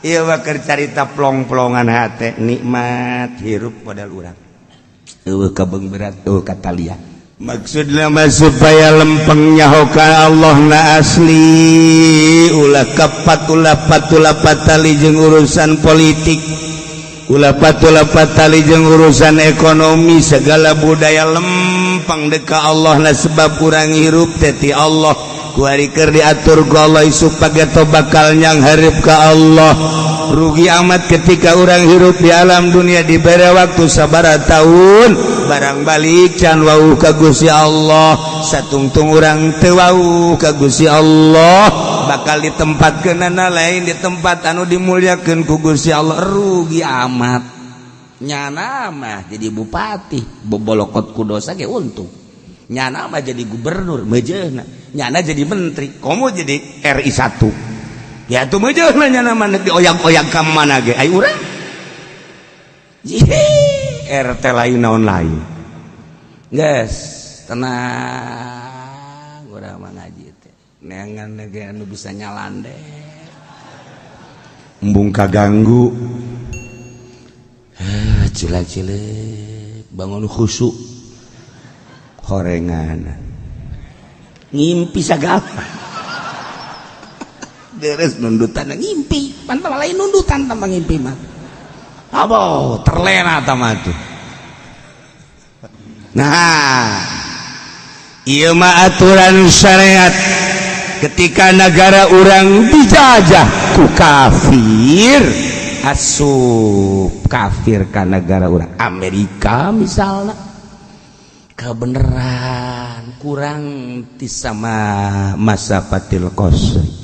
Ieu mah keur carita plong-plongan hate, nikmat hirup modal urang. Eueuh kabeung berat, eueuh katalia. Maksudna mah supaya lempeng nyaho ka Allah na asli, ulah kapat, ulah patula patali jeung urusan politik, ulah patula patali jeung urusan ekonomi, segala budaya, lempeng deka Allah na, sebab kurang hirup teh ti Allah. Kuari keur diatur ku Allah, isuk pageto bakal nyanghareup ka Allah. Rugi amat ketika orang hirup di alam dunia, diberi waktu sabara tahun, barang balik can wawuh ka Gusti Allah. Satungtung urang teu wawuh ka Gusti Allah, bakal ditempatkeun lain di tempat anu dimuliakeun ku Gusti Allah. Rugi amat. Nyana mah jadi bupati bobolokot ku dosa ge untung, nyana mah jadi gubernur meujeuhna, nyana jadi menteri komo jadi RI 1 ya tuh meujeuhna, nyana mah dioyak-oyak ka mana ge. Ai urang RT lain, naon lain. Geus tenang, urang mah ngaji teh neangan ge anu bisa nyalande, embung kaganggu. Eh, cila-cilik bangun khusyuk, horengan ngimpi sagala deres, nundutan ngimpi pan lain nundutan tambah ngimpi mah apa terlena tama tuh. Nah, ieu mah aturan syariat ketika negara urang dijajah ku kafir, asup kafir ka negara urang, Amerika misalnya. Kebenaran kurang ti sama masafatil qasri.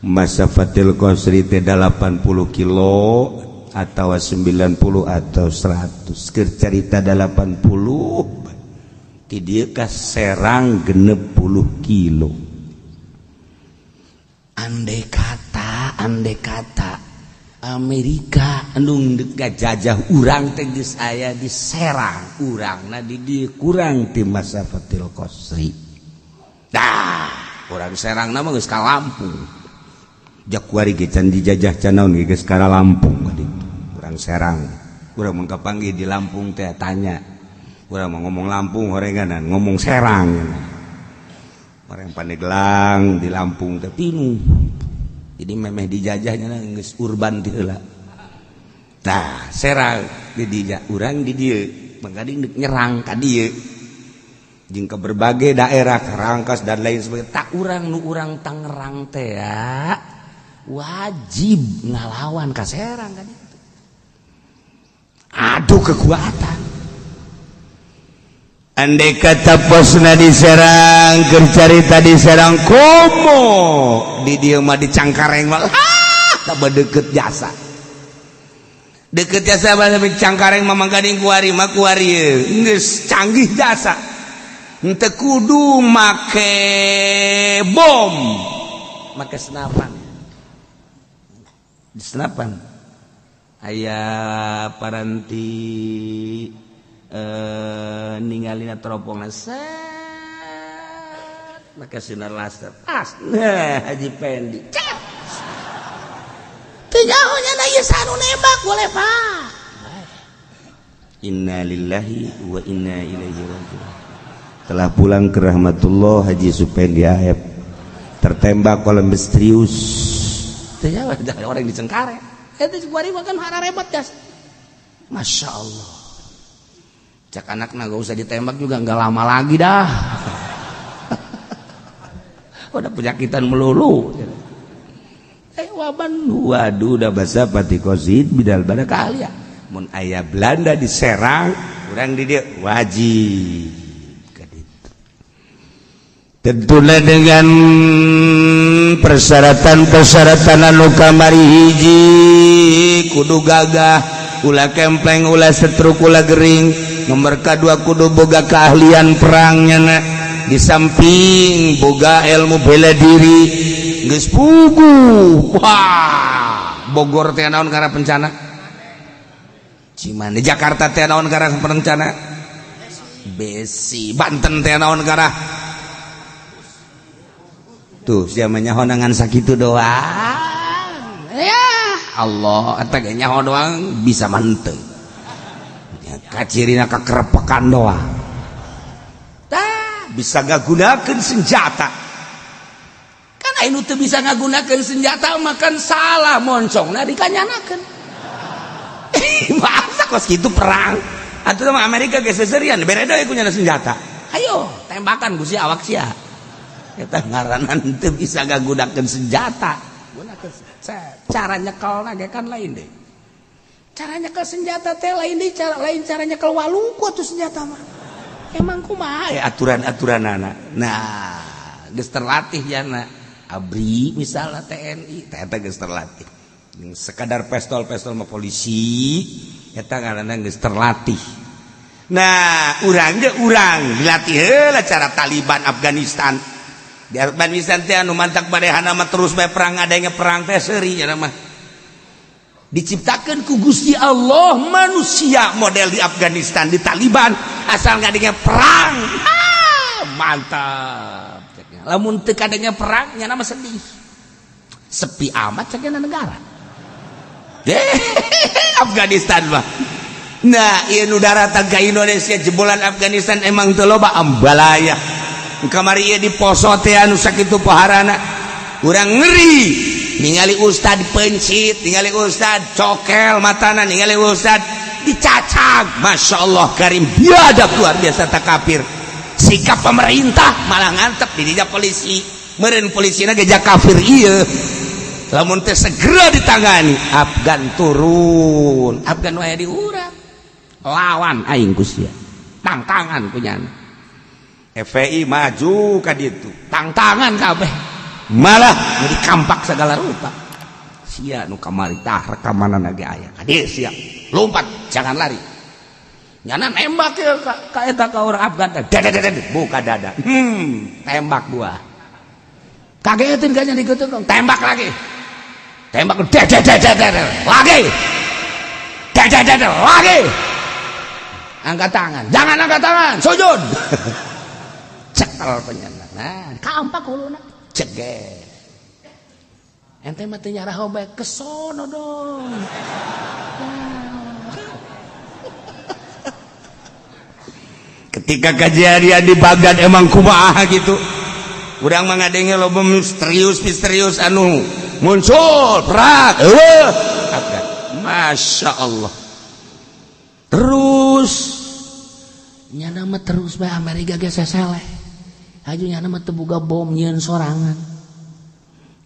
Masafatil qasri teh 80 kilo atau 90 atau 100. Keur carita 80, ti dieu ka Serang 60 kilo. Andai kata, andai kata Amerika anu ngajajah urang teh geus aya di Serang, urangna di dieu kurang ti masafatil qasri. Dah urang Serang mah geus ka Lampung. Jakuari ge can dijajah, can naon ge, geus ka Lampung ka ditu urang Serang. Urang mun kapanggih di Lampung teh tanya, urang mau ngomong Lampung horenganan ngomong Serang. Orang Pandeglang di Lampung teh pinuh, jadi memeh dijajahnya geus urban ti heula. Tah, Serang di dinya, urang di dieu, mangkading deuk nyerang ka dieu jeung ke berbagai daerah, Rangkas dan lain sebagainya. Tak urang nu urang Tangerang teh ya wajib ngalawan ka Serang kan itu adu kekuatan. Andai kata posna di Serang, keur carita di Serang, komo di dieu mah di Cangkareng mah tambah deket jasa, deket jasa. Bahasa Cangkareng mah mangkading kuari mah kuari geus canggih jasa, henteu kudu make bom, make senapan. Di senapan aya paranti ningalina teropongna, set, make sinar laser pas. Nah, Haji Pendi cet teu nyaho nya ieu sanu nembak boleh, Pak. Innalillahi wa inna ilaihi rajiun. Telah pulang ke rahmatullah Haji Supendi Aep, tertembak oleh misterius. Teu nyaho orang di Cengkareng itu kuari mah kan hebat gas. Masya Allah, cak anak gak usah ditembak juga, nggak lama lagi dah, udah penyakitan melulu. Eh, waban, waduh, udah bahasa pati kosid bidal pada kali ya. Mun aya Belanda di Serang, urang di dieu wajib. Tentunya dengan persyaratan-persyaratan anu kamari. Hiji, kudu gagah, ulah kempleng, ulah setruk, ulah gering. Nomor kedua, kudu boga keahlian perangnya na. Di samping boga ilmu bela diri, geus puguh. Wah, Bogor teh naon karena bencana Cimande, Jakarta teh naon karena bencana besi, Banten teh naon karena tuh siamanya honangan sakitu doang ya. Allah eta ge nyaho doang bisa manteu. Ya, kacirina kakerepekan doang. Tah bisa ngagunakeun senjata. Kan anu teu bisa ngagunakeun senjata makan salah moncongna dikanyanakeun. Masa kos kitu perang. Atuh mah Amerika geus seserian bere deui ku nyana senjata. Ayo tembakan ku si awak sia. Eta ngaranna teu bisa ngagunakeun senjata. Gunakeun cara nyekelna ge kan lain deh. Cara nyekel senjata teh lain deui, cara lain cara nyekel waluku atuh senjata mah. Emang kumaha ya aturan-aturanana. Nah, geus terlatih jana. ABRI misalnya TNI, teh eta geus terlatih. Sekadar pestol-pestol mah polisi, eta ngaranna geus terlatih. Nah, urang ge urang dilatih heula cara Taliban Afghanistan. Di Afghanistan teh anu mantak badehana mah terus bae perang, adanya perang teh seuri nya mah. Diciptakan ku Gusti Allah manusia model di Afghanistan di Taliban asal ngadengnya perang. Ah, mantap. Lamun teu kadengnya perang nya mah sedih. Sepi amat ceknya negara. Afghanistan mah. Nah, ieu nu daratan ka Indonesia jebolan Afghanistan emang teu loba ambalaya. Kamari ieu di Poso teh anu sakitu paharana. Urang ngeri ningali ustad pencit, ningali ustad cokel matana, ningali ustad dicacag. Masya Allah karim, biadab luar biasa tak kafir. Sikap pemerintah malah ngantep di dinya polisi. Meureun polisina ge kafir ieu. Lamun teh segera ditangani, Afgan turun. Afgan wae di urang. Lawan aing ku sia. Tangtangan punyana. FPI maju ka ditu. Tangtangan kabeh. Malah jadi kampak segala rupa. Sia nu kamari tah rekamanana ge aya. Ka dieu sia. Lompat, jangan lari. Nyana nembak ya ka eta ka orang Afgan teh. Dada buka dada. Tembak dua. Kagetin kan yang dikutuk, tembak lagi. Tembak dada lagi. Dada lagi. Angkat tangan. Jangan angkat tangan, sujud. Cekel penyana. Nah, kampak huluna. Ceger. Ente mah teu nyaraho bae kesono dong. Nah. Ketika kejadian di Baghdad emang kumaha gitu. Urang mah ngadenge loba misterius-misterius anu muncul perang. Eueuh. Masya Allah. Terus nyana mah terus bae Amerika ge seseleh. Haju nyana mah teu boga bom nyieun sorangan.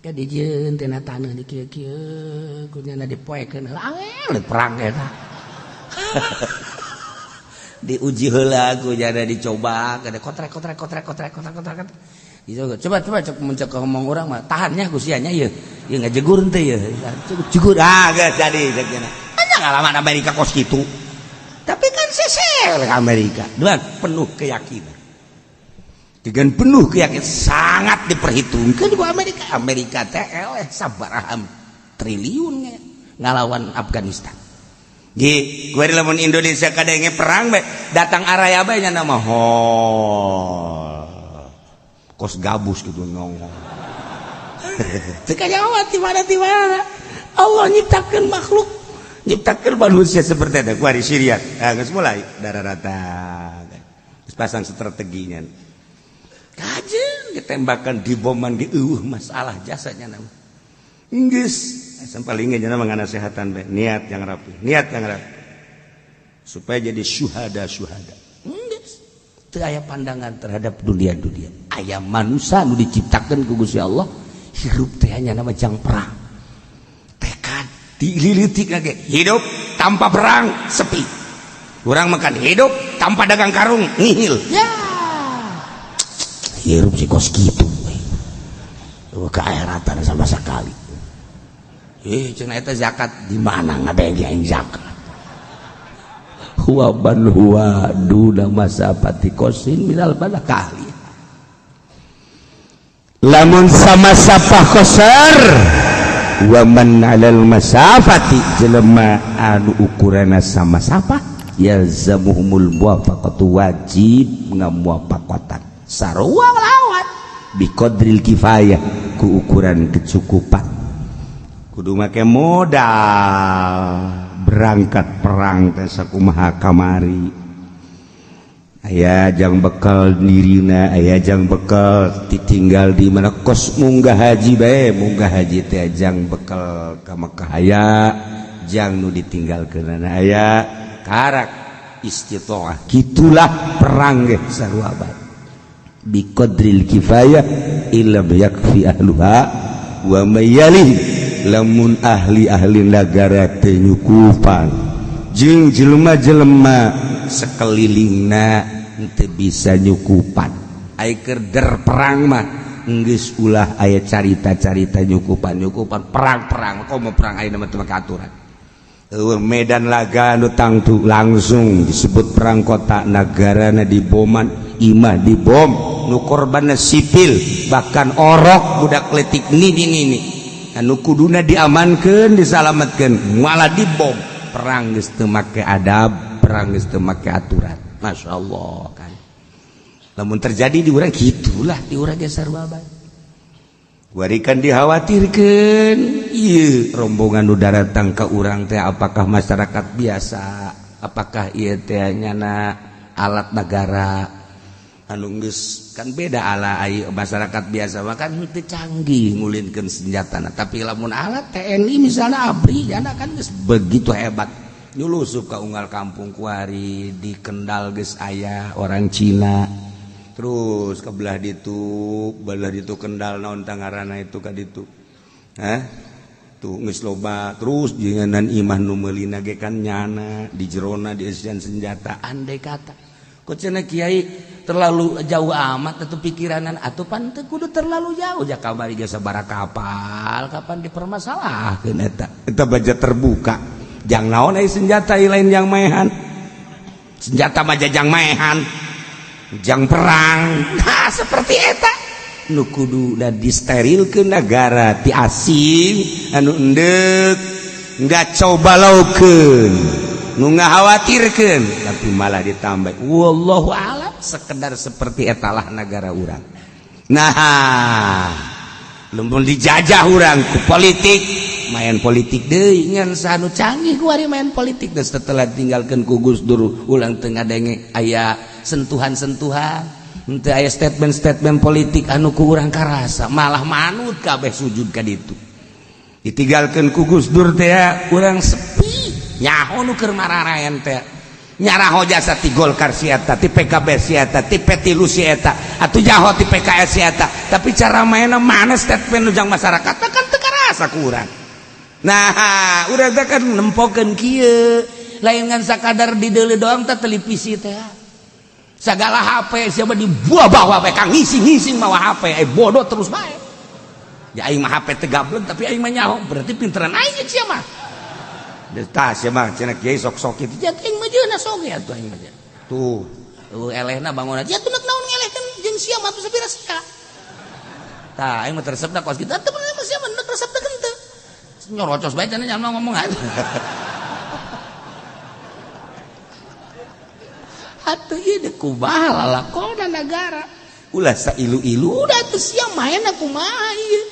Ka dijieun tina taneuh di kieu-kieu ku nyana dipoekeun heula angel perang eta. Diuji heula ku nyana dicoba kada kotrek kotrek kotrek kotrek kotrek kotrek. Dicoba coba coba cek mun cek ngomong urang mah tahannya ku sia nya ieu. Ieu ngajegur teh ieu. Jegur ah geus jadi cek nya. Hanya ngalaman Amerika kos kitu. Tapi kan sesel Amerika dengan penuh keyakinan. Dengan penuh keyakinan sangat diperhitungkan ku Amerika. Amerika teh eleh sabaraha triliun ngalawan Afghanistan. Gi, gue lamun Indonesia kadenge perang bae, datang araya bae nya nama hol. Kos gabus gitu nongol. Teu kanyawa ti mana ti mana. Allah nyiptakeun makhluk, nyiptakeun manusia seperti itu. Kuari Syria. Nah, geus mulai darah rata. Geus pasang strateginya. Kajeun ditembakan diboman di eueuh masalah jasanya nama. Geus paling nya mah nganasehatan bae, niat yang rapi, niat yang rapi. Supaya jadi syuhada-syuhada. Geus. Teu aya pandangan terhadap dunia-dunia. Aya manusia nu diciptakeun ku Gusti Allah, hirup teh hanya nama jang perang. Tekad dililitik lagi, hidup tanpa perang sepi. Urang makan hidup tanpa dagang karung nihil. Ya. Hirup si kos kitu we. Keakhiratan sama sekali. Cenah eta zakat di mana ngadenge aing zakat. Huwa ban huwa duna masafati kosin minal bala kali. Lamun sama sapah kosar wa man alal masafati jelema anu ukuranna sama sapa yalzamuhumul muwafaqatu wajib ngamuwafaqatan sarua nglawan biqadril kifayah ku ukuran kecukupan. Kudu make modal berangkat perang teh sakumaha kamari. Aya jang bekal dirina, aya jang bekal ditinggal di mana, kos munggah haji bae, munggah haji teh jang bekal ka Mekah aya, jang nu ditinggalkeunana aya, karak istitoah. Gitulah perang ge sarua bae. Biqadril kifayah illam yakfi ahluha wa mayalih, lamun ahli-ahli negara teh nyukupan jeung jelema-jelema sekelilingna teu bisa nyukupan. Ai keur perang mah geus ulah aya carita-carita nyukupan-nyukupan. Perang-perang komo perang ayeuna mah teu make aturan. Eueuh medan laga anu tangtu langsung disebut perang kota, nagarana diboman, imah dibom, nu korbanna sipil, bahkan orok, budak letik, nini nini anu kuduna diamankeun, disalametkeun, malah dibom. Perang geus teu make adab, perang geus teu make aturan. Masya Allah kan, lamun terjadi di urang gitulah, di urang ge sarua bae. Warikan dikhawatirkan ieu rombongan nu daratang ka urang teh apakah masyarakat biasa, apakah ieu teh nyana alat negara anu geus kan beda. Ala ai masyarakat biasa mah kan teu canggih ngulinkeun senjatana, tapi lamun alat TNI misalnya ABRI nyana kan geus begitu hebat nyulusup ka unggal kampung. Kuari di Kendal geus aya orang Cina, terus ke belah ditu, belah ditu Kendal, naon tangarana itu ka ditu, hah, tuh geus loba. Terus janganan imah nu meulina ge kan nyana di jerona dieusian senjata. Andai kata kok cenah kiai terlalu jauh amat atau pikiranan atau pan teu kudu terlalu jauh ja, kamari ge sabaraha kapal kapan dipermasalahkeun eta. Eta baja terbuka jang naon ai senjata lain yang maehan, senjata mah jang maehan, jang perang. Nah, seperti eta nu kudu dan disterilkeun negara ti asing anu endek nggak coba laukeun nu ngakhawatirkeun, tapi malah ditambah. Wallahu alam, sekedar seperti etalah negara urang. Nah, lamun dijajah urang ku politik, main politik deui ngan sanu canggih kuari main politik. Dan setelah tinggalkan ku Gus Dur, ulang tengah denge aya sentuhan-sentuhan henteu, aya statement-statement politik anu ku urang karasa, malah manut kabeh, sujud ka ditu. Ditinggalkeun ku Gus Dur teh urang sepi, nyaho nu keur mararayan teh, nyaraho jasa ti Golkar si eta, ti PKB si eta, ti P3 si eta, atuh nyaho ti PKS si eta, tapi cara mainna mana, statement nu jang masyarakat kan teu karasa ku urang. Nah, urang teh kan nempokeun kieu, lain ngan sakadar dideuleu doang teh televisi teh, segala HP siapa dibuah bawa HP kang ngising-ngising mawa HP, eh bodoh terus bae. Ya aing mah HP teu gablek, tapi aing mah nyaho, berarti pinteran aing sia mah. Tah sia mah cenah kiai sok-sok kitu. Ya aing mah jeuna sok ya tuh aing mah. Tuh, eueuh elehna bangunan. Ya tuh naon ngelehkeun jeung sia mah tuh sapira sia. Tah aing mah resepna kos kitu. Teu bener mah sia mah resepna teu. Nyorocos bae cenah nyaman ngomong aja. Atuh ieu deh kumaha lalakona negara. Ulah sailu-ilu udah tuh sia main kumaha ieu.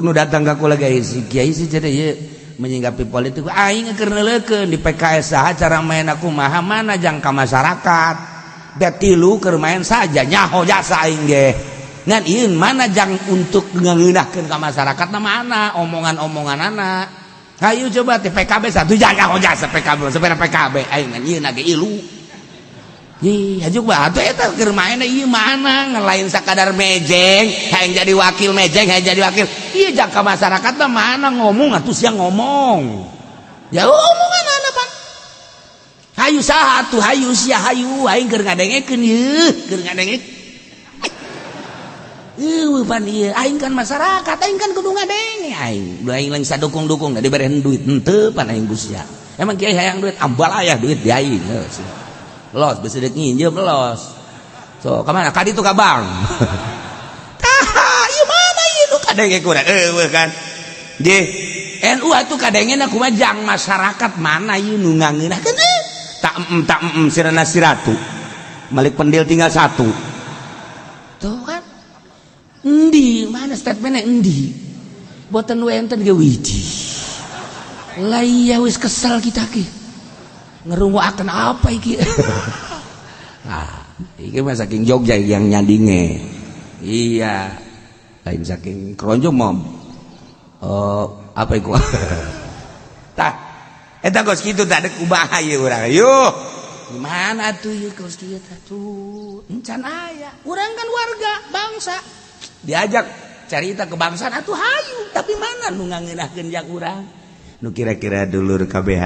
Nu datang ka kula kiai si kiai sih jadi ieu menyinggapi politik aing keur neuleukeun di PKS saha cara main aku maha mana jangka masyarakat. Da tilu keur main saja nyaho jasa aing ge. Ngan ieu mana jang untuk ngeunahkeun ka masyarakat na mana omongan-omonganana. Hayu coba ti PKB satu nyaho jasa PKB sepeda PKB aing ngan ieu ge ilu. Ih, hajuk batu eta keur main ieu mana ngelain sakadar mejeng, hayang jadi wakil mejeng, hayang jadi wakil. Ieu jangka masyarakat mah mana ngomong atuh sia ngomong. Ya omongan ana Pak. Hayu saha atuh, hayu sia hayu, aing keur ngadengekeun ieu, keur ngadenge. Eueuh pan ieu aing kan masyarakat, aing kan kudu ngadenge aing. Duh aing lain sadukung-dukung da dibere duit henteu pan aing ku sia. Emang kiai hayang duit, ambal aya duit di aing heuh. Los besi dek nginjem los. So kemana? Kadi tuh ka bank. Tah, ieu mana ieu nu kadenge kurang? Eueuh kan. Di NU atuh kadengena kumaha jang masyarakat mana ieu nu ngangeunahkeun tak em tak em sirana siratu. Malik pendil tinggal satu. Tuh kan. Endi mana statementnya endi? Boten wenten ge wiji. Lah iya wis kesel kita ki. Ngerungokaken apa iki? Nah, iki mah saking Jogja yang nyandinge. Iya. Lain saking Kronjo mom. Apa iku? Tah, eta kos kitu tak ada kumaha ieu urang. Yuh. Gimana tuh ieu kos kieu tah tuh? Encan aya. Urang kan warga bangsa. Diajak carita kebangsaan atuh hayu, tapi mana nu ngangeunahkeun jang urang? Nu kira-kira dulur KBH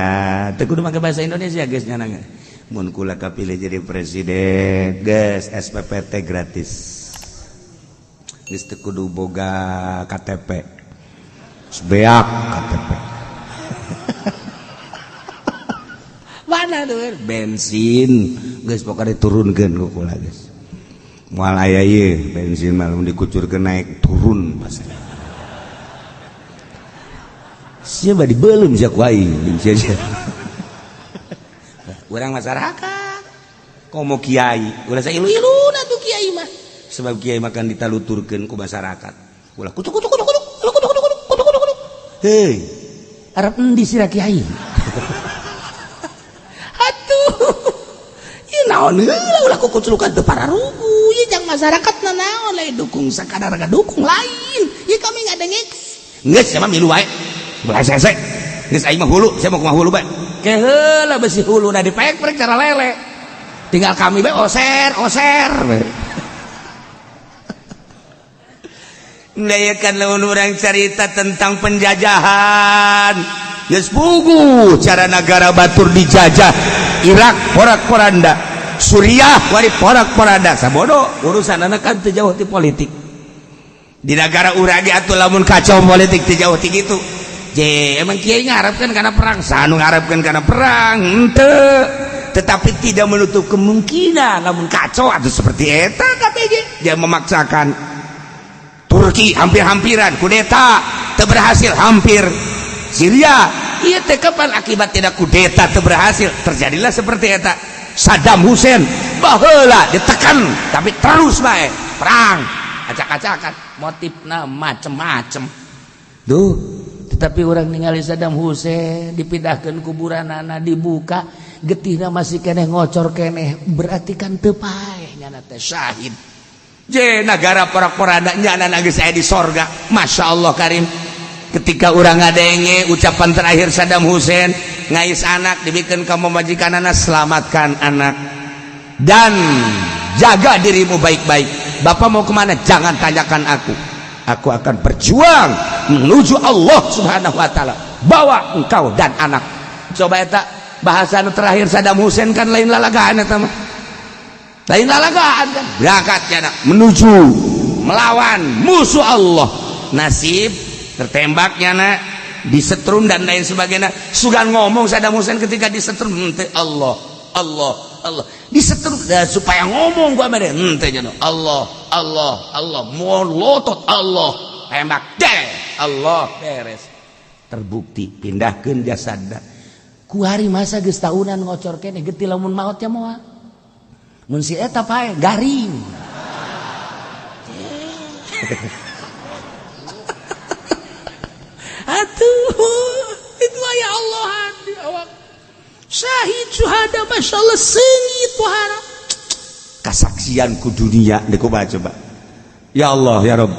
teu kudu make bahasa Indonesia geus nya nang. Mun kula kapilih jadi presiden, geus SPPT gratis. Geus teu kudu boga KTP. Beak KTP. Mana tuh bensin geus pokoknya diturunkeun ku kula geus. Moal aya ieu bensin mah lamun dikucurkeun naik turun pasti. Sia badi beuleum sia ku aing sia sia. Urang masyarakat komo kiai ulah sailu-iluna tuh kiai mah. Sebab kiai mah kan ditaluturkeun ku masyarakat. Ulah kutuk kutuk kutuk kutuk kutuk kutuk kutuk kutuk kutuk. Hei, Arab endi sira kiai? Atuh. Ieu naon heula ulah kukuculukan teu pararugu. Ieu jang masyarakat na naon lain dukung sakadar dukung lain. Ieu kami ngadengek. Geus sia mah milu wae. Belah sese. Geus aing mah hulu, sia mah kumaha hulu bae. Ke heula besi huluna dipek-pek cara lele. Tinggal kami bae oser, oser. Ndayakan lamun urang carita tentang penjajahan. Geus puguh cara negara batur dijajah. Irak porak-poranda, Suriah wari porak-poranda. Sabodo urusan anak kan teu jauh ti politik. Di negara urang ge atuh lamun kacau politik teu jauh ti kitu. Je, emang kiai ngarepkeun kana perang, sanu ngarepkeun kana perang, henteu. Tetapi tidak menutup kemungkinan lamun kacau atuh seperti eta KPG. Dia memaksakan Turki hampir-hampiran kudeta teu berhasil hampir. Syria ieu teh kapan akibat tidak kudeta teu berhasil terjadilah seperti eta. Saddam Hussein baheula ditekan tapi terus bae perang acak-acakan motifna macem-macem. Duh, tetapi orang ningali Saddam Hussein dipindahkeun kuburanana dibuka getihna masih keneh ngocor keneh berarti kan teu paeh nyana teh syahid. Je negara porak-poranda nyana geus aya di sorga. Masya Allah karim. Ketika urang ngadenge ucapan terakhir Saddam Hussein ngais anak dibikin ka pamajikanana selamatkan anak dan jaga dirimu baik-baik. Bapak mau kemana? Jangan tanyakan aku. Aku akan berjuang menuju Allah Subhanahu wa taala. Bawa engkau dan anak. Coba eta bahasa terakhir Saddam Hussein kan lain lalagaan eta mah. Lain lalagaan kan. Berangkat ya anak menuju melawan musuh Allah. Nasib tertembaknya nak disetrum dan lain sebagainya. Sugan ngomong Saddam Hussein ketika disetrum henteu Allah Allah Allah disetrum supaya ngomong gua mah henteu cenah Allah Allah Allah molotot Allah tembak deh Allah beres terbukti pindahkeun jasadna kuari masa geus taunan ngocor keneh getih lamun maot ya moal mun si eta pae garing. Atuh itu aya Allah di awak syahid syuhada masya Allah seungit pohara kasaksian ku dunia deuk kumaha coba ya Allah ya Rabb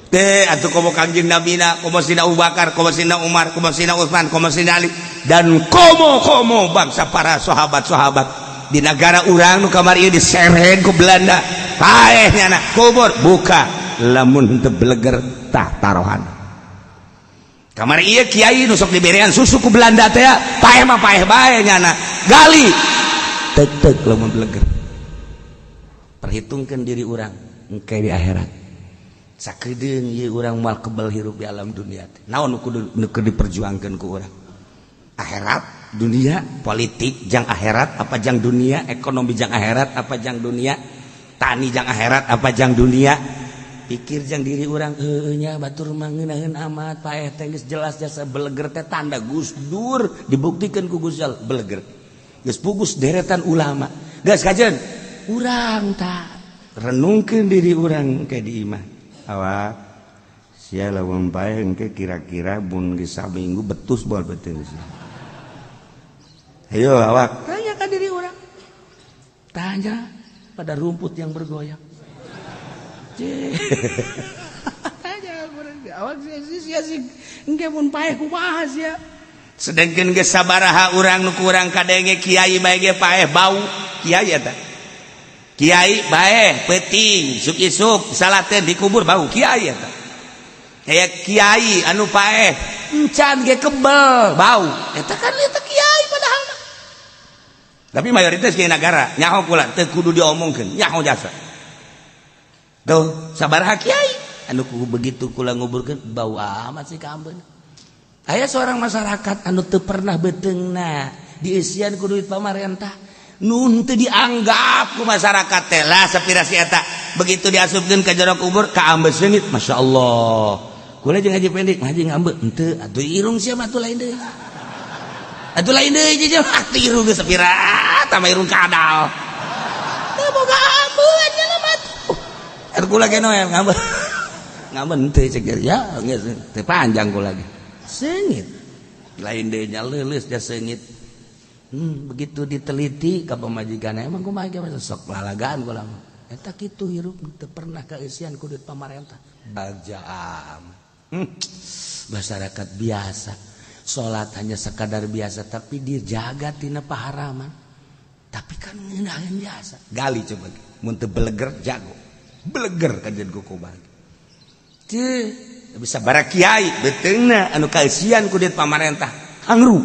teh atuh komo Kangjeng Nabina komo Sina Abu Bakar komo Sina Umar komo Sina Utsman komo Sina Ali dan komo-komo bangsa para sahabat-sahabat di negara urang nu kamari ieu diseren ku Belanda paeh nyana kubur buka lamun henteu beleger tah tarohan. Kamari ieu kiai nu sok diberean susu ku Belanda teh paeh mah paeh bae nyana gali tek-tek lamun beleger. Perhitungkeun diri urang engke di akhirat. Sakedeung ieu urang moal kebel hirup di alam dunia teh. Naon nu kudu nu keur diperjuangkeun ku urang? Akhirat, dunia, politik jang akhirat apa jang dunia, ekonomi jang akhirat apa jang dunia, tani jang akhirat apa jang dunia. Pikir jang diri urang heueuh nya batur mah ngeunaheun amat paeh teh geus jelas jasa beleger teh tanda Gus Dur dibuktikeun ku Gus Jalal beleger. Geus pugus deretan ulama. Geus kajeun urang tah renungkeun diri urang ke di imah. Awak Sia lamun paeh engke kira-kira mun geus saminggu betus moal beuteung sia. Ayo awak tanya ka diri urang. Tanya pada rumput yang bergoyang. Tanya awak sia sia engke mun paeh kumaha sia. Sedangkan geus sabaraha urang nu kurang kadenge kiai bae ge paeh bau kiai eta. Kiai bae peuting isuk-isuk salateun dikubur bau kiai eta. Aya kiai anu paeh encan ge kebel bau. Eta kan eta kiai padahal. Tapi mayoritas kiai nagara nyaho kula teu kudu diomongkeun nyaho jasa. Tuh sabaraha kiai anu begitu kula nguburkeun bau amat sih kaambeun. Aya seorang masyarakat anu teu pernah beuteungna dieusian ku duit pamarentah nu teu dianggap ku masyarakat teh lah sapira si eta begitu diasupkeun ka jero kubur kaambe seungit masyaallah kula jeung Haji Pendek haji ngambe henteu atuh irung sia mah atuh lain deui atuh lain deui jeung atuh irung geus sapira tambah irung kadal teu boga ambeun nya mah atuh kula ge noel ngambe ngambe henteu cek ya geus teu panjang kula ge seungit lain deui nya leuleus ja seungit. Begitu diteliti ka pamajikan emang kumaha ge sok lalagaan kula mah eta kitu hirup teu pernah kaeusian ku duit pamarentah bagja amat. Masyarakat biasa salat hanya sekadar biasa tapi dijaga tina paharaman tapi kan ngeunaheun biasa gali coba mun teu beleger jago beleger kajian ku kumaha teu bisa bara kiai beuteungna anu kaeusian ku duit pamarentah hangru.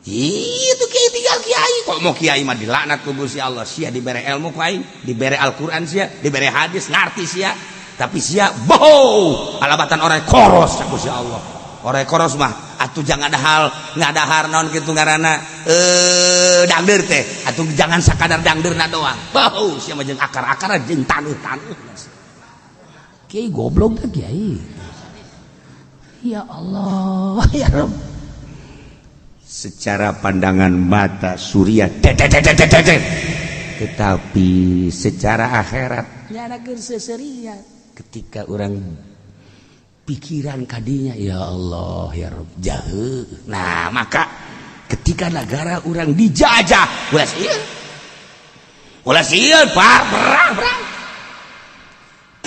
Itu kiai tinggal kiai kok mau kiai mah dilaknat ku Gusti Allah sia dibere ilmu ku aing dibere Al-Qur'an sia dibere hadis ngarti sia tapi sia bohong alabatan orang koros ku Gusti Allah orang koros mah atuh jangan ada hal ngadahar naon kitu ngaranna dangdeur teh atuh jangan sakadar dangdeurna doang bohong sia mah jeung akar-akar jeung taneuh-taneuh kiai goblok teh kiai ya Allah ya Rabb. Secara pandangan mata surya tetapi secara akhirat nyana keur seserian ketika orang pikiran kadinya ya Allah ya Rabb jahe. Nah maka ketika negara orang dijajah ulah sieun perang perang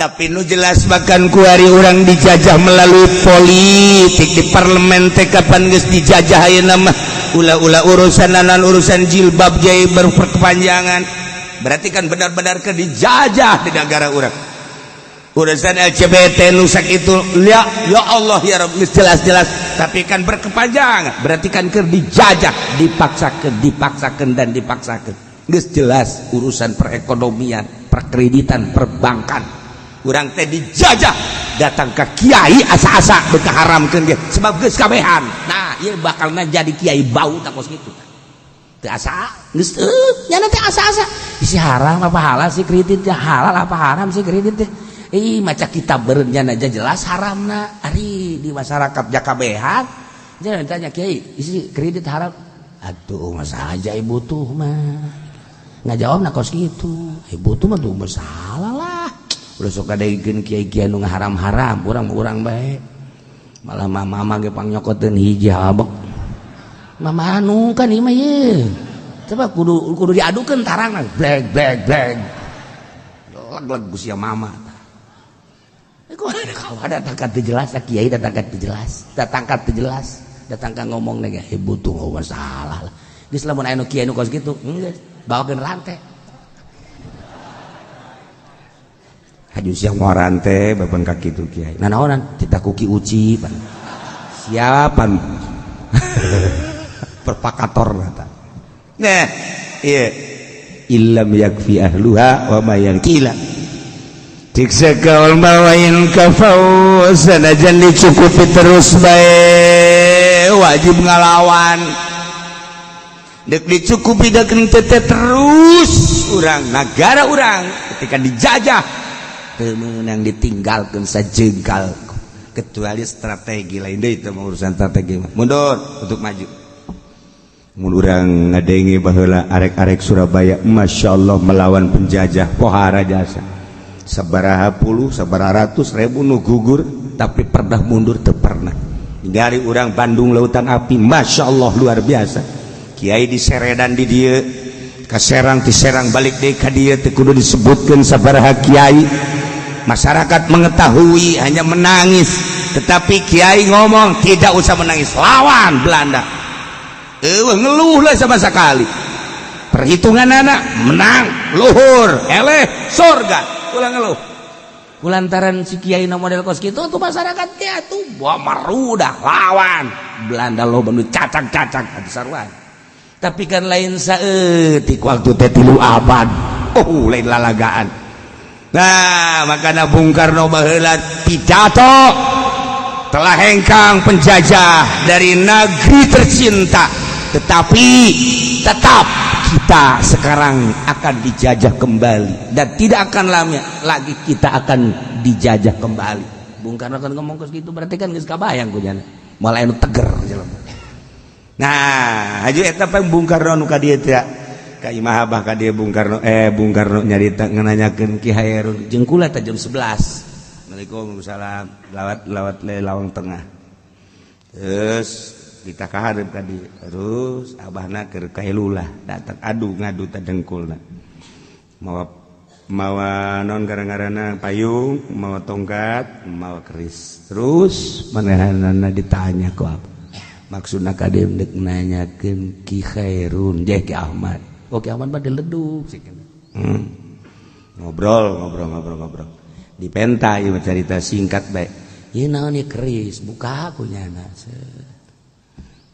tapi nu jelas bahkan kuari orang dijajah melalui politik di parlemen teh kapan geus dijajah ayeuna mah ulah-ulah urusan nanan urusan jilbab jai berkepanjangan berarti kan benar-benar ke dijajah di negara orang urusan LGBT nusak itu ya ya Allah ya Rabb jelas-jelas tapi kan berkepanjangan berarti kan keur dijajah dipaksakeun dipaksakeun dan dipaksakeun geus jelas urusan perekonomian perkreditan perbankan urang teh dijajah datang ke kiai asa-asa beuka haramkeun ge sebab geus kabehan. Nah ieu bakalna jadi kiai bau tak kos kitu teu asa geus nyana teh asa-asa isi haram apa halal sih kredit teh halal apa haram sih kredit teh ih maca kitab beureun nyana aja jelas haramna ari di masyarakat jakabehan jangan tanya kiai isi kredit haram atuh masa aja ibu tuh mah ngajawab na kos kitu ibu tuh mah tuh masalah lah udah sok kadegeun kiai-kiai nu ngaharam-haram urang-urang bae malah mama-mama ge pangnyokoteun hiji habek mama anu kan ieu mah ye coba kudu kudu diadukeun tarangna blek blek blek leg-leg ku sia mama kok ada datang teu jelas kiai datang teu jelas datang teu jelas datang ka ngomong ge ibu tuh masalah lah geus lamun aya nu kiai nu kos kitu geus bawakeun rantai haju siang mau rantai bapan kaki tu kiai nanaonan tita kuki uci pan siapan perpakator kata nah iya illam yakfi ahluha wa ma yankila tiksa kaul mawain kafau sanajan dicukupi terus bae wajib ngalawan dek dicukupi dek tete terus urang negara urang ketika dijajah menang ditinggalkan sajengkal kecuali strategi lain deh itu urusan strategi mundur untuk maju mun urang ngadenge baheula arek-arek Surabaya Masya Allah melawan penjajah pohara jasa Sabaraha puluh, sabaraha ratus ribu nu gugur, tapi pernah mundur teu pernah. Dari urang Bandung Lautan Api, Masya Allah, luar biasa. Kiai di Seredan di dieu, ka Serang, di Serang balik deui ka dieu, teu kudu disebutkeun sabaraha kiai. Masyarakat mengetahui, hanya menangis, tetapi kiai ngomong, "Tidak usah menangis, lawan Belanda." Eueuh ngeluh lah sama sekali. Perhitungan anak menang, luhur, eleh surga, ulah ngeluh. Kulantaran si kiai na model kos kitu tuh, masyarakat ya tuh wah marudah lawan Belanda, lo nu cacak-cacak atuh sarua. Tapi kan lain saeutik waktu teh, 3 abad. Oh, lain lalagaan. Nah, makanya Bung Karno baheula pidato, "Telah hengkang penjajah dari negeri tercinta, tetapi tetap kita sekarang akan dijajah kembali dan tidak akan lama lagi kita akan dijajah kembali." Bung Karno kan ngomong gitu, berarti kan geus kabayang ku nyana malah anu teger jelema. Nah, haju eta pang Bung Karno nu ka dieu teh, ka imah Abah ka dieu Bung Karno, Bung Karno nyarita ngananyakeun Ki Hairun jeung kula teh jam 11. Waalaikumsalam, lawat lawat le lawang tengah, terus kita kaharep tadi, terus abahna keur kailulah datang, adu ngadu teh dengkulna, mawa mawa non gara-garana payung, mawa tongkat, mawa keris. Terus manehanana ditanya ku apa maksudna ka dieu, dek nanyakeun Ki Khairun jeung Ki Ahmad. Oh, Ki Ahmad mah dileduk. Ngobrol ngobrol ngobrol ngobrol, dipenta ieu cerita singkat bae. Ieu naon ieu? Keris. Buka ku nyana.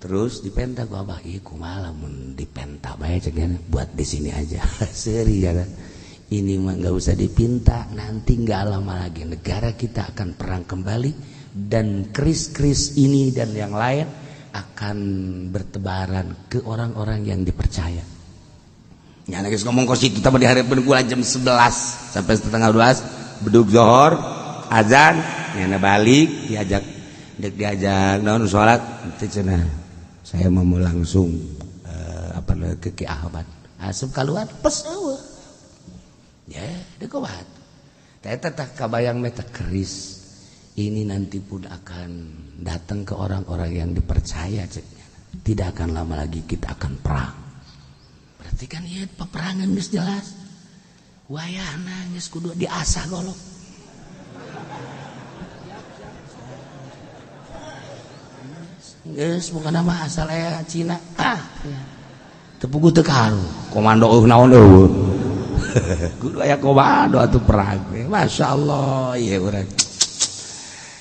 Terus dipenta ku Abah, ieu kumaha lamun dipenta bae cek nyana, buat di sini aja. Seuri ya, ini mah nggak usah dipinta, nanti nggak lama lagi negara kita akan perang kembali dan keris-keris ini dan yang lain akan bertebaran ke orang-orang yang dipercaya. Ya, geus ngomong kos itu tadi diharapkeun kula jam 11 sampai setengah 12, bedug zohor, azan, nyana balik, diajak, dek diajak naon, salat teu cenah. Saya mau langsung apa ke Ki Ahmad. Asup keluar pes eueuh. Ya, dek kuat. Eta tah kabayang meta keris ini nanti pun akan datang ke orang-orang yang dipercaya ceknya. Tidak akan lama lagi kita akan perang. Berarti kan ieu peperangan geus jelas. Wayahna geus kudu diasah golok. Geus bukan nama asal aya Cina. Ah, ya. Teu puguh teu karu. Komando eueuh naon eueuh. Kudu aya komando atuh perang. Masya Allah, ieu urang.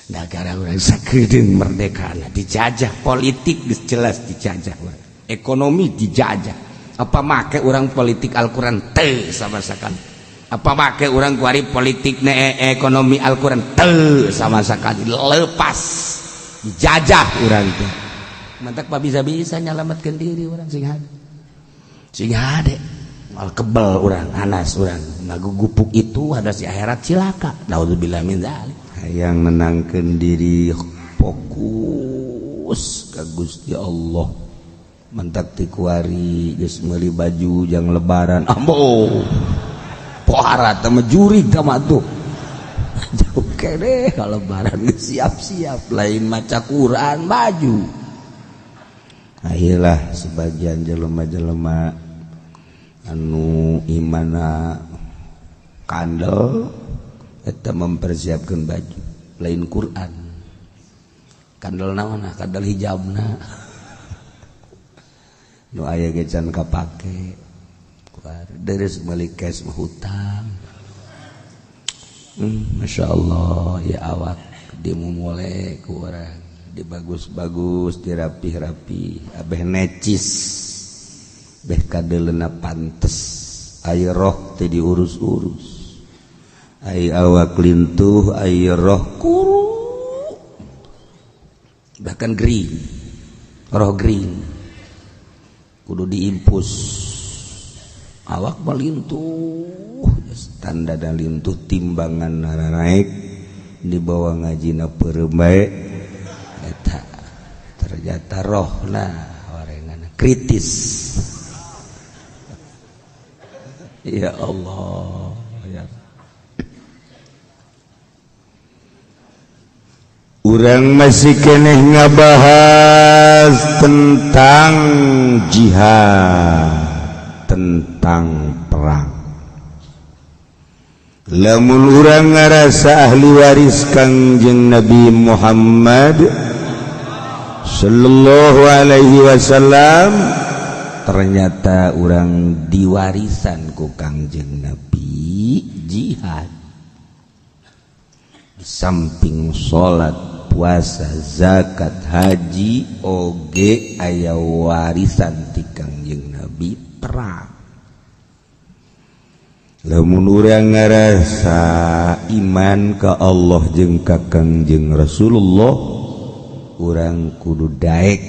Negara urang sakedeung merdeka dijajah, politik geus jelas dijajah urang. Ekonomi dijajah. Apa make urang politik Al-Quran? Teu sama sekali. Apa make urang kuari politik ne ekonomi Al-Quran? Teu sama sekali, lepas dijajah urang teh. Mantak pa bisa-bisa nyalamatkeun diri urang, sing hade. Sing hade. Mal kebel urang, hanas urang. Ngagugupuk itu ada si akhirat cilaka. Naudzubillah min dzalik. Hayang menangkeun diri, fokus ka Gusti Allah. Mantak ti kuari geus meuli baju jang lebaran. Ambo. Pohara teh mah jurig tah mah tuh. Jauh kene kalau lebaran geus siap-siap, lain maca Quran, baju. Akhirlah sebagian jelema-jelema anu imana kandel eta mempersiapkan baju, lain Quran, kandel naon, kandel hijabna nu aya ge can kapake. Deres meuli cash mah hutang. Masya Allah ya, awak dimumule ku urang, dibagus-bagus, dirapih-rapi, abeh necis, beh kadelena pantes. Ayo roh teh diurus-urus, ay awak lintuh, ay roh kuru, bahkan green, roh green kudu diimpus. Awak melintuh, tanda dan lintuh, timbangan naik, dibawa ngajina peureum bae. Eta ternyata rohna orengan kritis. Ya Allah ya. Urang masih keneh ngabahas tentang jihad, tentang perang. Lamun urang ngarasa ahli waris Kangjeng Nabi Muhammad sallallahu alaihi wasallam, ternyata urang diwarisan ku Kangjeng Nabi jihad. Di samping salat, puasa, zakat, haji, oge aya warisan ti Kangjeng Nabi perang. Lamun urang ngarasa iman ka Allah jeung ka Kangjeng Rasulullah, urang kudu daek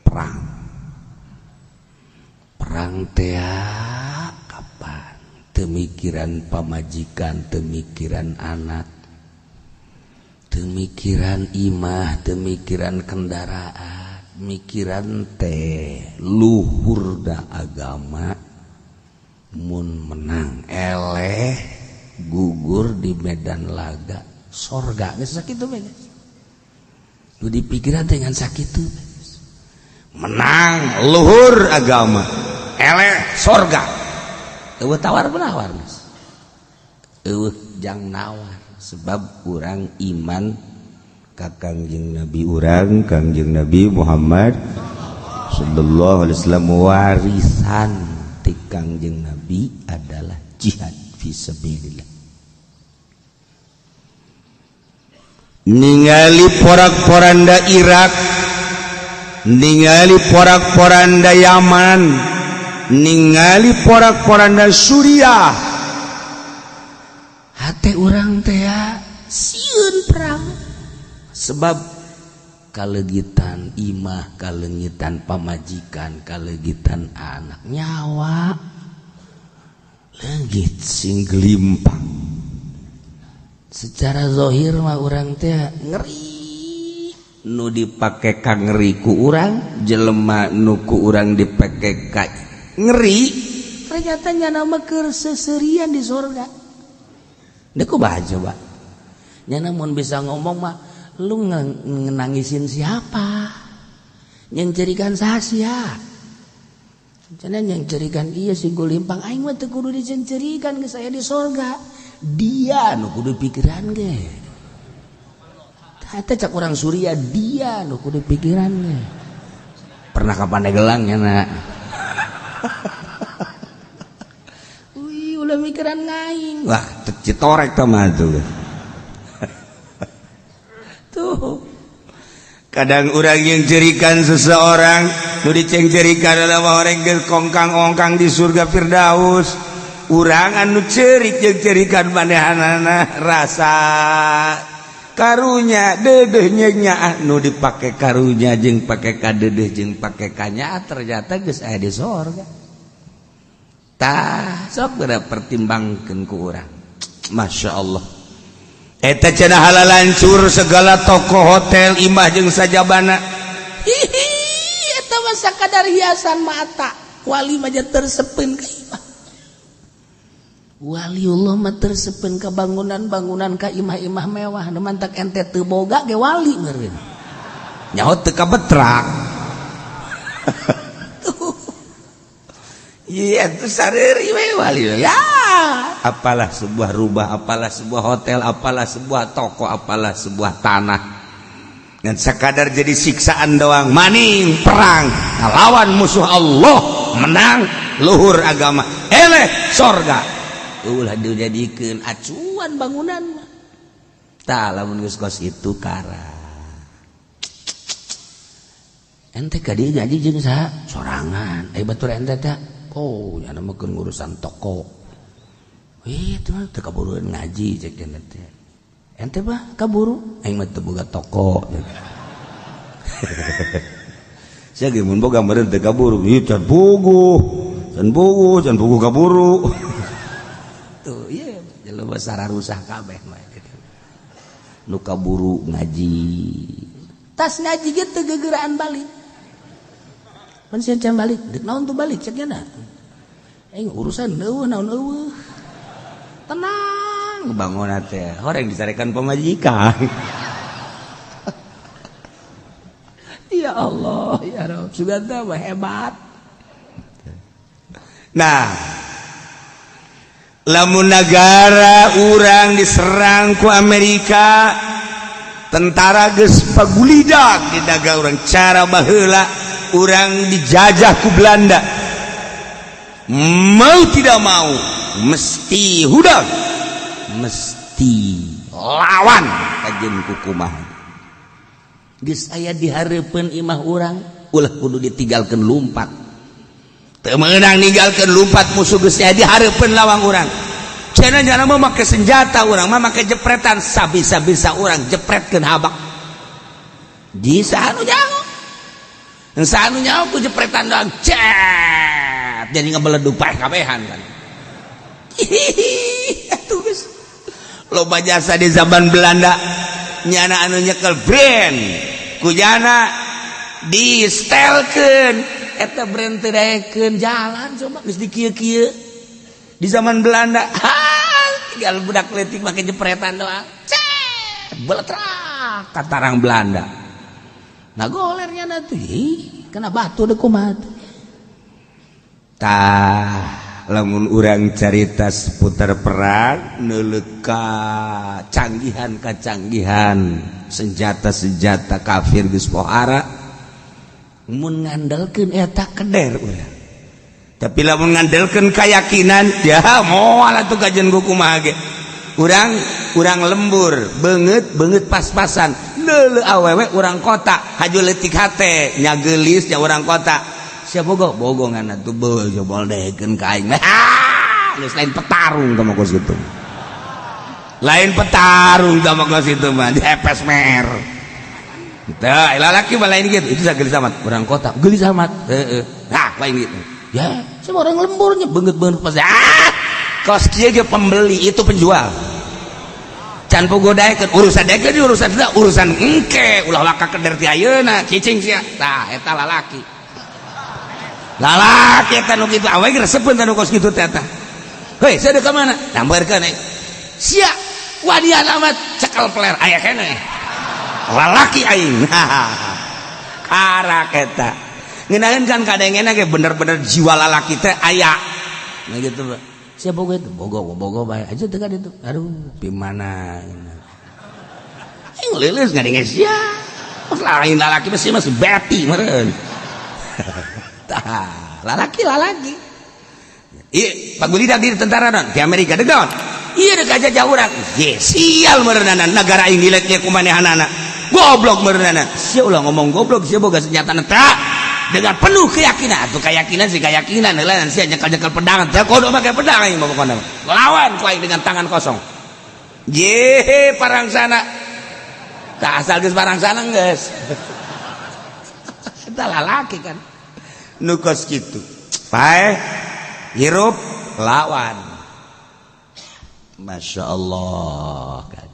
perang. Perang teh kapan? Temikiran pamajikan, temikiran anak, temikiran imah, temikiran kendaraan, mikiran teh luhurna agama. Mun menang eleh gugur di medan laga sorga geus sakitu we geus. Nu dipikiran teh ngan sakitu. Menang luhur agama, eleh sorga. Eueuh tawar menawar geus. Eueuh jang nawar sebab urang iman ka Kangjeng Nabi urang, Kangjeng Nabi Muhammad sallallahu alaihi wasallam. Warisan ti Kangjeng Nabi adalah jihad fisabilillah. Ningali porak-poranda Irak, ningali porak-poranda Yaman, ningali porak-poranda Suriah, hate urang teh sieun perang. Sebab kalegitan imah, kalegitan pamajikan, kalegitan anak, nyawa leungit sing gelimpang. Secara zahir mah urang teh ngeri. Nu dipake ka ngeri ku urang, jelema nu ku urang dipake ka ngeri, ternyata nyana mah keur seuseurian di sorga. Deuk kumaha coba? Nyana mun bisa ngomong mah, lu nangisin siapa? Nyengcerikan sasia. Cenah nyengcerikan iya si gulimpang aing mah teu kudu dicencerikan geus aya di sorga. Dia nu kudu pikiran ge. Tah cak urang Suria, dia nu kudu pikiran ge. Pernah ka Pandeglang nya na. Wih, ulah mikiran ngaing. Wah, citorek tah mah tuh. Tuh. Kadang urang yang cerikan seseorang, nu dicengcerikan adalah orang geus kongkang-ongkang di surga Firdaus. Urang anu cerik jeung cerikan manehanana rasa karunya deudeuh nyaah nu dipake karunya jeung pake kadeudeuh jeung pake kanyaah ternyata geus aya di sorga. Tah sok geura pertimbangkeun ku urang. Masya Allah. Eta cenah halalancur segala toko hotel imah jeung sajabana. Hihi, eta mah sakadar hiasan mata. Wali mah tersepeun ka imah. Waliullah mah tersepeun ka bangunan-bangunan ka imah-imah mewah. Nu mantak ente teu boga ge wali meureun. Nyaho teu kabetrak. Tuh. Iya tuh sareuri we wali. Ya. Apalah sebuah rumah, apalah sebuah hotel, apalah sebuah toko, apalah sebuah tanah. Dan sekadar jadi siksaan doang. Maning perang lawan musuh Allah, menang luhur agama, eleh sorga. Ulah dijadikeun acuan bangunan mah. Tah lamun geus kos itu kara. Ente ka dieu ngaji jeung saha? Sorangan. Ai batur ente teh, oh nya mah keur ngurusan toko. Wih, itu mah teu kaburu ngaji cek ente teh. Ente mah kaburu, aing mah teu boga toko. Sia ge mun boga meureun teu kaburu. Ih, can puguh. Can puguh, can puguh kaburu. Tuh, iya, jelema sararusah kabeh mah kitu. Nu kaburu ngaji. Tas ngaji ge teu gegeraan balik. Pan sia can balik, deuk naon tuh balik cek nya. Aing urusan eueuh naon eueuh. Tenang bangun teh, horeng dicarekan pamajikan. Ya Allah, ya Rob, sudah hebat. Nah, lamun negara urang diserang ku Amerika, tentara geus pagulidak di negara urang, cara baheula urang dijajah ku Belanda, mau tidak mau mesti hudang, mesti lawan. Kajen kukumaha geus aya di hareupeun imah urang, ulah kudu ditinggalkeun lumpat. Teu meunang ninggalkeun lumpat, musuh geus aya di hareupeun lawang urang. Cenah nyana mah make senjata, urang mah make jepretan. Sabisa-bisa urang jepretkeun habak di anu nyaho, anu nyaho ku jepretan doang, cet, jadi ngabeledug paeh kabehan kan. Atuh geus loba jasa di zaman Belanda. Nyana anu nyekel brand, ku nyana di stelkeun eta brand, teu daekeun jalan. Coba geus dikieu-kieu di zaman Belanda. Ha, tinggal budak leutik make jepretan doang, cet, beletrak katarang Belanda. Nah, golernya na tuh, ih, kena batu deh, kumaha tuh. Tah, lamun urang carita seputar perang, neuleuh ka canggihan kacanggihan senjata-senjata kafir geus pohara, mun ngandelkeun eta keder urang. Tapi lamun ngandelkeun keyakinan, ya moal atuh kajen kumaha ge. Urang urang lembur, beungeut beungeut pas-pasan, leuleuh awewe urang kota, haju leutik hate nya, geulis nya urang kota. Sia bogo bogongan atuh, beuh jobol dekeun ka aing. Ah, geus lain petarung tah mah kos kitu. Lain petarung tah mah kos kitu mah, dihepes mer. Tah, lalaki mah lain gitu. Itu gelis amat urang kota, geulis amat. Heeh. Nah, lain gitu. Ya, semua orang lemburnya beungeut-beungeut pas. Ah, kos kieu ge pembeli itu penjual. Can pogo daekeun urusan daekeun, urusan urusan engke, ulah waka keder ti ayeuna cicing sia. Tah, eta lalaki. Lalaki eta nu kitu, awe ge resepeun tah nu kos kitu teh eta. Hei, sia deuk ka mana? Nambarkeun eh. Sia wanian amat, cekel peler aya keneh. Lalaki aing. Karak eta. Ngeunaheun kan kadengena ge bener-bener jiwa lalaki teh aya. Nah gitu, Pak. Sia bogo itu, bogo bogo bae aja teu kan itu. Aduh, di mana? Aing leuleus ngadenge sia. Lain lalaki masih masih beti meureun. Tah, lalaki lalaki. Iya, Pak Gulida di tentara non di Amerika dek naon? Iya, dek aja jauh urang. Ye, sial meureunana negara aing dileknya ku manehanana. Goblok meureunana. Sia ulah ngomong goblok, sia boga senjata tah. Dengan penuh keyakinan, atuh keyakinan sih keyakinan heula sia nyekel-nyekel pedang. Teh kudu make pedang aing mah pokona. Lawan ku aing dengan tangan kosong. Ye, parang sana. Tak asal geus parang sana geus. Eta lalaki kan. Nu kos kitu. Paeh hirup lawan. Masya Allah kan.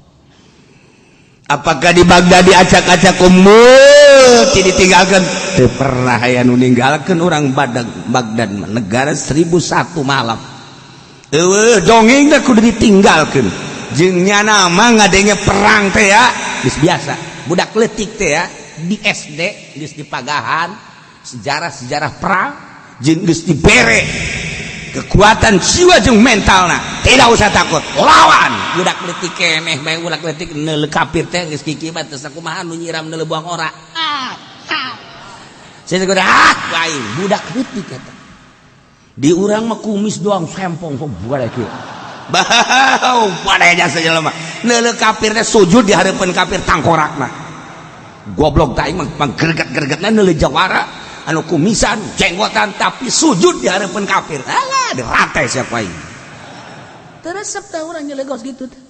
Apakah di Baghdad diacak-acak umut ditinggalkan? Teu pernah aya nu ninggalkeun urang Baghdad. Baghdad negara 1001 malam. Eueuh dongeng teh kudu ditinggalkeun. Jeung nyana mah ngadenge perang teh ya, geus biasa. Budak leutik teh ya di SD geus dipagahan sejarah-sejarah perang jeung geus dibere kekuatan jiwa jeung mentalna, tidak usah takut, lawan. Budak leutik keneh bae, budak leutik neuleuh kafir teh geus kiki mah teu sakumaha nu nyiram neuleuh buang ora. Ah, ah. Saya kudu ah lain budak leutik eta. Di urang mah kumis doang sempong sok budak kieu. Bau pada jasa jelema. Neuleuh kafir teh sujud di hareupeun kafir tangkorakna. Goblok tah aing mah panggerget-gergetna neuleuh jawara anu kumisan jenggotan tapi sujud di hareupeun kafir. Alah, dirantai siapa aing. Teu resep tah urang nyelegos gitu teh.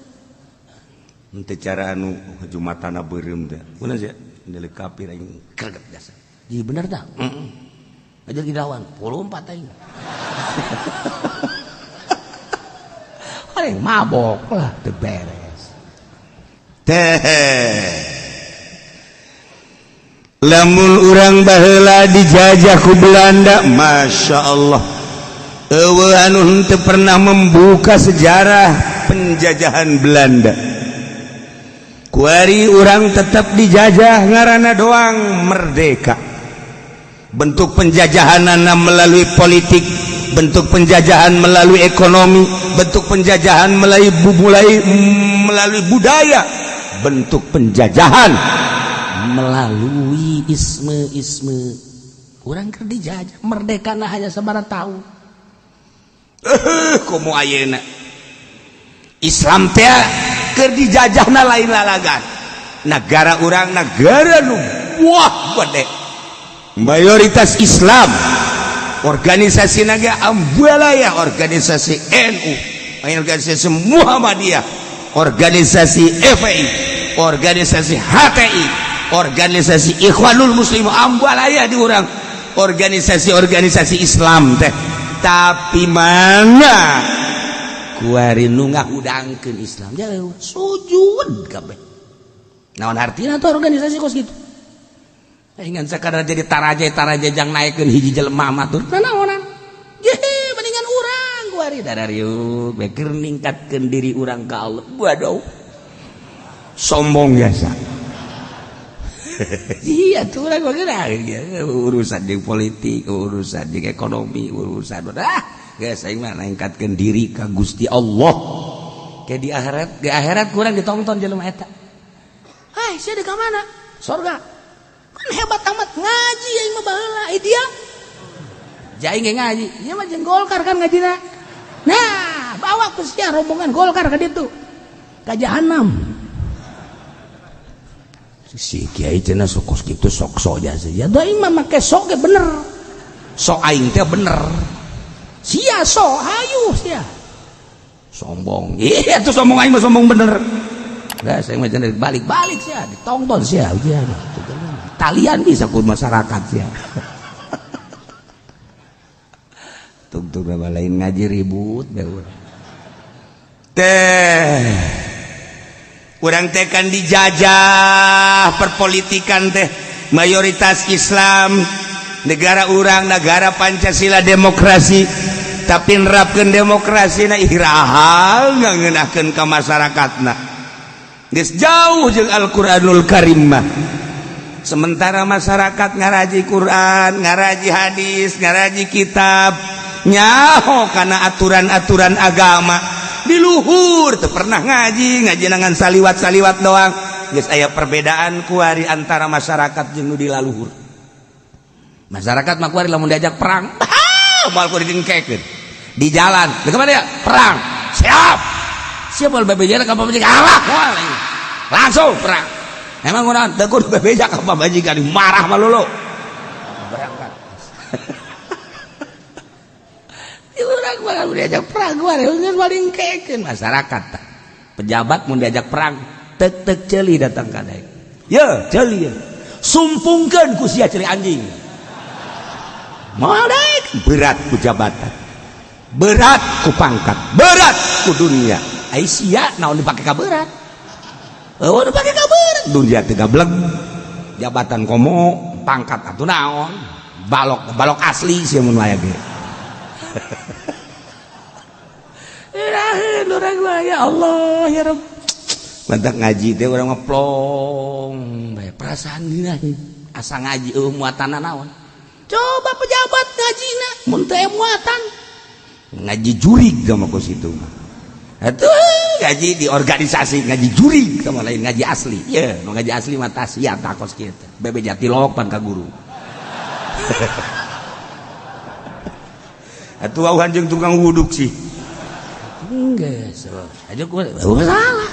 Henteu cara anu jumatana beureum teh. Kunaon sia? Neuleuh kafir aing greget jasa. Jadi bener tah? Heeh. Aja dilawan, 24 aing. Aing mabok lah, teu beres. Teh. Lamun urang baheula dijajah ku Belanda, Masya Allah. Eueuh anu henteu pernah membuka sejarah penjajahan Belanda. Kuari urang tetap dijajah ngaranna doang merdeka. Bentuk penjajahanana melalui politik, bentuk penjajahan melalui ekonomi, bentuk penjajahan melalui melalui budaya, bentuk penjajahan melalui isme-isme. Urang keur dijajah, merdeka nah hanya sabaraha tahun. Komo ayeuna Islam teh keur dijajahna lain lalagan. Negara urang negara nu wah gede, mayoritas Islam, organisasi naga ambalaya, organisasi NU, organisasi Muhammadiyah, organisasi FPI, organisasi HTI, organisasi Ikhwanul Muslim, ambalaya di urang organisasi-organisasi Islam teh. Tapi mana kuari nu ngahudangkeun Islam jauh sujud kabeh. Naon artina tuh organisasi kos gitu? Ingan sekadar jadi taraje-taraje jang naikkeun hiji jelema mah tur naonan. Ye, mendingan urang kuari darariuk we keur ningkatkeun diri urang ka Allah. Waduh. Sombong biasa. Iya tuh urang mah urusan jeung politik, urusan jeung ekonomi, urusan ah geus aing mah ningkatkeun diri ka Gusti Allah. Kayak di akhirat kurang ditonton jelema eta. Hai, sia di ka mana? Sorga. Kan hebat amat ngaji aing mah baheula. Eh dia. Jaing ge ngaji. Ieu mah jeung Golkar kan ngajina. Nah, bawa ku sia rombongan Golkar ka ditu. Ka jahanam. Si kiai cenah sok kos kitu sok sok jasa. Ya aing mah make sok ge bener. Sok aing teh bener. Sia sok hayu sia. Sombong. Iya tuh sombong aing mah sombong bener. Enggak, saya mah cenah balik-balik sia, ditonton sia ujian. Talian bisa ku masyarakat sia. Tungtung lain ngaji ribut bae urang. Teh urang teh kan dijajah perpolitikan teh mayoritas Islam, negara urang negara Pancasila demokrasi, tapi nerapkeun demokrasi na iraha ngeunahkeun ka masyarakatna. Geus jauh jeung Al-Qur'anul Karim mah. Sementara masyarakat ngaraji Quran, ngaraji hadis, ngaraji kitab, nyaho karena aturan-aturan agama di luhur teu pernah ngaji, ngaji nangan saliwat-saliwat doang. Geus aya perbedaan kuari antara masyarakat jeung nu di laluhur. Masyarakat mah kuari lamun diajak perang, moal kudu dingkekeun. Di jalan, di kemana ya? Perang. Siap. Siap moal bebeja ka pamajikan. Alah, moal. Langsung perang. Emang kunaon? Teu kudu bebeja ka pamajikan, marah mah lulu. Berangkat. Urang mah diajak perang kuari geus paling kekeun masyarakat. Pejabat mun diajak perang, tek-tek ceuli datang ka daek. Ye, ceuli ye. Sumpungkeun ku sia ceuli anjing. Moal daek, berat ku jabatan. Berat ku pangkat, berat ku dunia. Ai sia naon dipake ka berat? Eueuh dipake ka berat, dunia teu gableng. Jabatan komo, pangkat atuh naon? Balok, balok asli sia mun aya ge. Urang mah ya Allah ya Rabb. Mantak ngaji teh urang mah plong bae perasaan dina asa ngaji eueuh muatanna naon. Coba pejabat ngajina mun teu muatan. Ngaji jurig sama kos itu mah. Atuh ngaji di organisasi ngaji jurig sama lain ngaji asli. Ye, nu ngaji asli mah tasiat kos kieu teh. Bebe jatilok pan ka guru. Atuh wauhan jeung tukang wuduk sih. Enggak, aja gua masalah.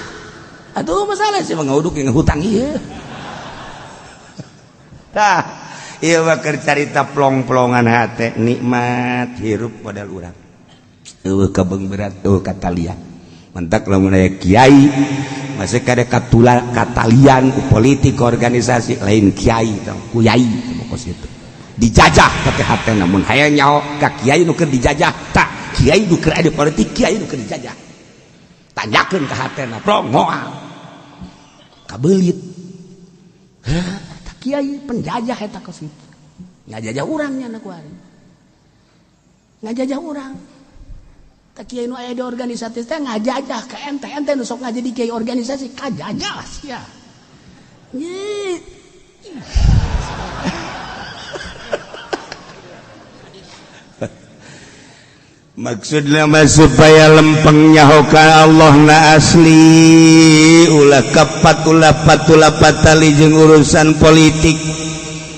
Atuh masalah sih mah ngawuduk yang hutang ieu. Tah, ieu mah keur carita plong-plongan hate nikmat hirup modal urang. Eueuh kabeung berat, eueuh katalian. Mentak lamun aya kiai masih kada katula katalian ku politik organisasi lain kiai tong kuyai kos kitu. Dijajah pake hatena mun hayang nyaho ka kiai nu keur dijajah tah kiai nu keur aya politik kiai nu keur dijajah. Tanyakeun ka hatena plong moal. Kabelit. Heh, tah kiai penjajah eta kos kitu. Ngajajah urang nya ku ari. Ngajajah urang. Tak kiai nu aya di organisasi teh ngajajah ka ente, ente nu sok ngajadi kiai organisasi kajajah sia. Maksudna mah supaya lempengnya hoka Allah na asli, ulah kapat ulah patula patali jeung urusan politik,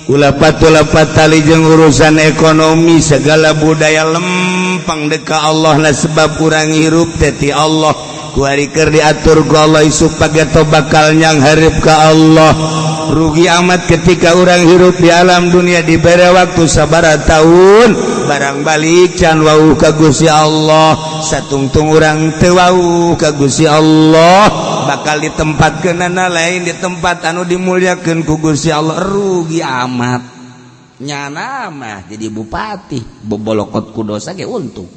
ulah patula patali jeung urusan ekonomi, segala budaya lempeng deka Allah na sebab urang hirup teh ti Allah. Kuari keur diatur ku Allah isuk pageto bakal nyang hareup ka Allah. Rugi amat ketika urang hirup di alam dunia dibere waktu sabaraha tahun barang balik can wau ka Gusti Allah, satungtung urang teu wau ka Gusti Allah bakal ditempatkeunana lain di tempat anu dimuliakeun ku Gusti Allah. Rugi amat nyana mah jadi bupati bobolokot ku dosa ge untung,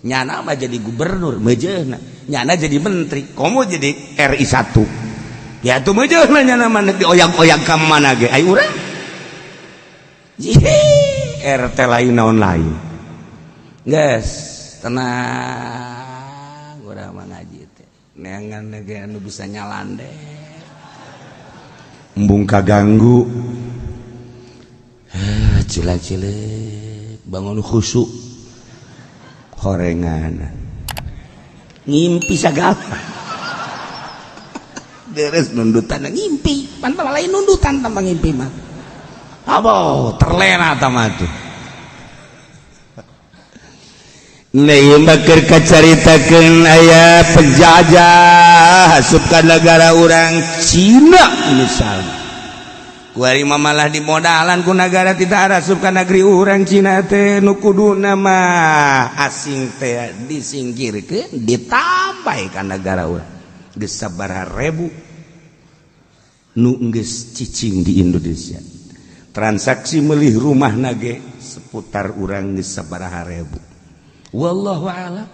nyana mah jadi gubernur meujeuhna, nyana jadi menteri komo jadi RI 1 ya tuh meujeuhna nyana mah dioyang-oyang ka mana ge ai urang RT lain naon lain. Geus tenang urang mah ngaji teh neangan ge anu bisa nyalande embung kaganggu, cila-cilik bangun khusyuk horengan ngimpi sagala deres nundutan ngimpi pan lain nundutan tambah ngimpi mah abo terlena tama tuh. Nah, bakeur kacaritakeun aya penjajah asup ka negara urang Cina misalnya. Kuari mah malah dimodalan ku nagara tidak asup ka negeri urang Cina teh nu kuduna mah asing teh disingkirkeun ditambai ka negara urang. Geus sabaraha rebu nu geus cicing di Indonesia. Transaksi meuli rumah nage seputar urang geus sabaraha rebu. Wallahu a'lam.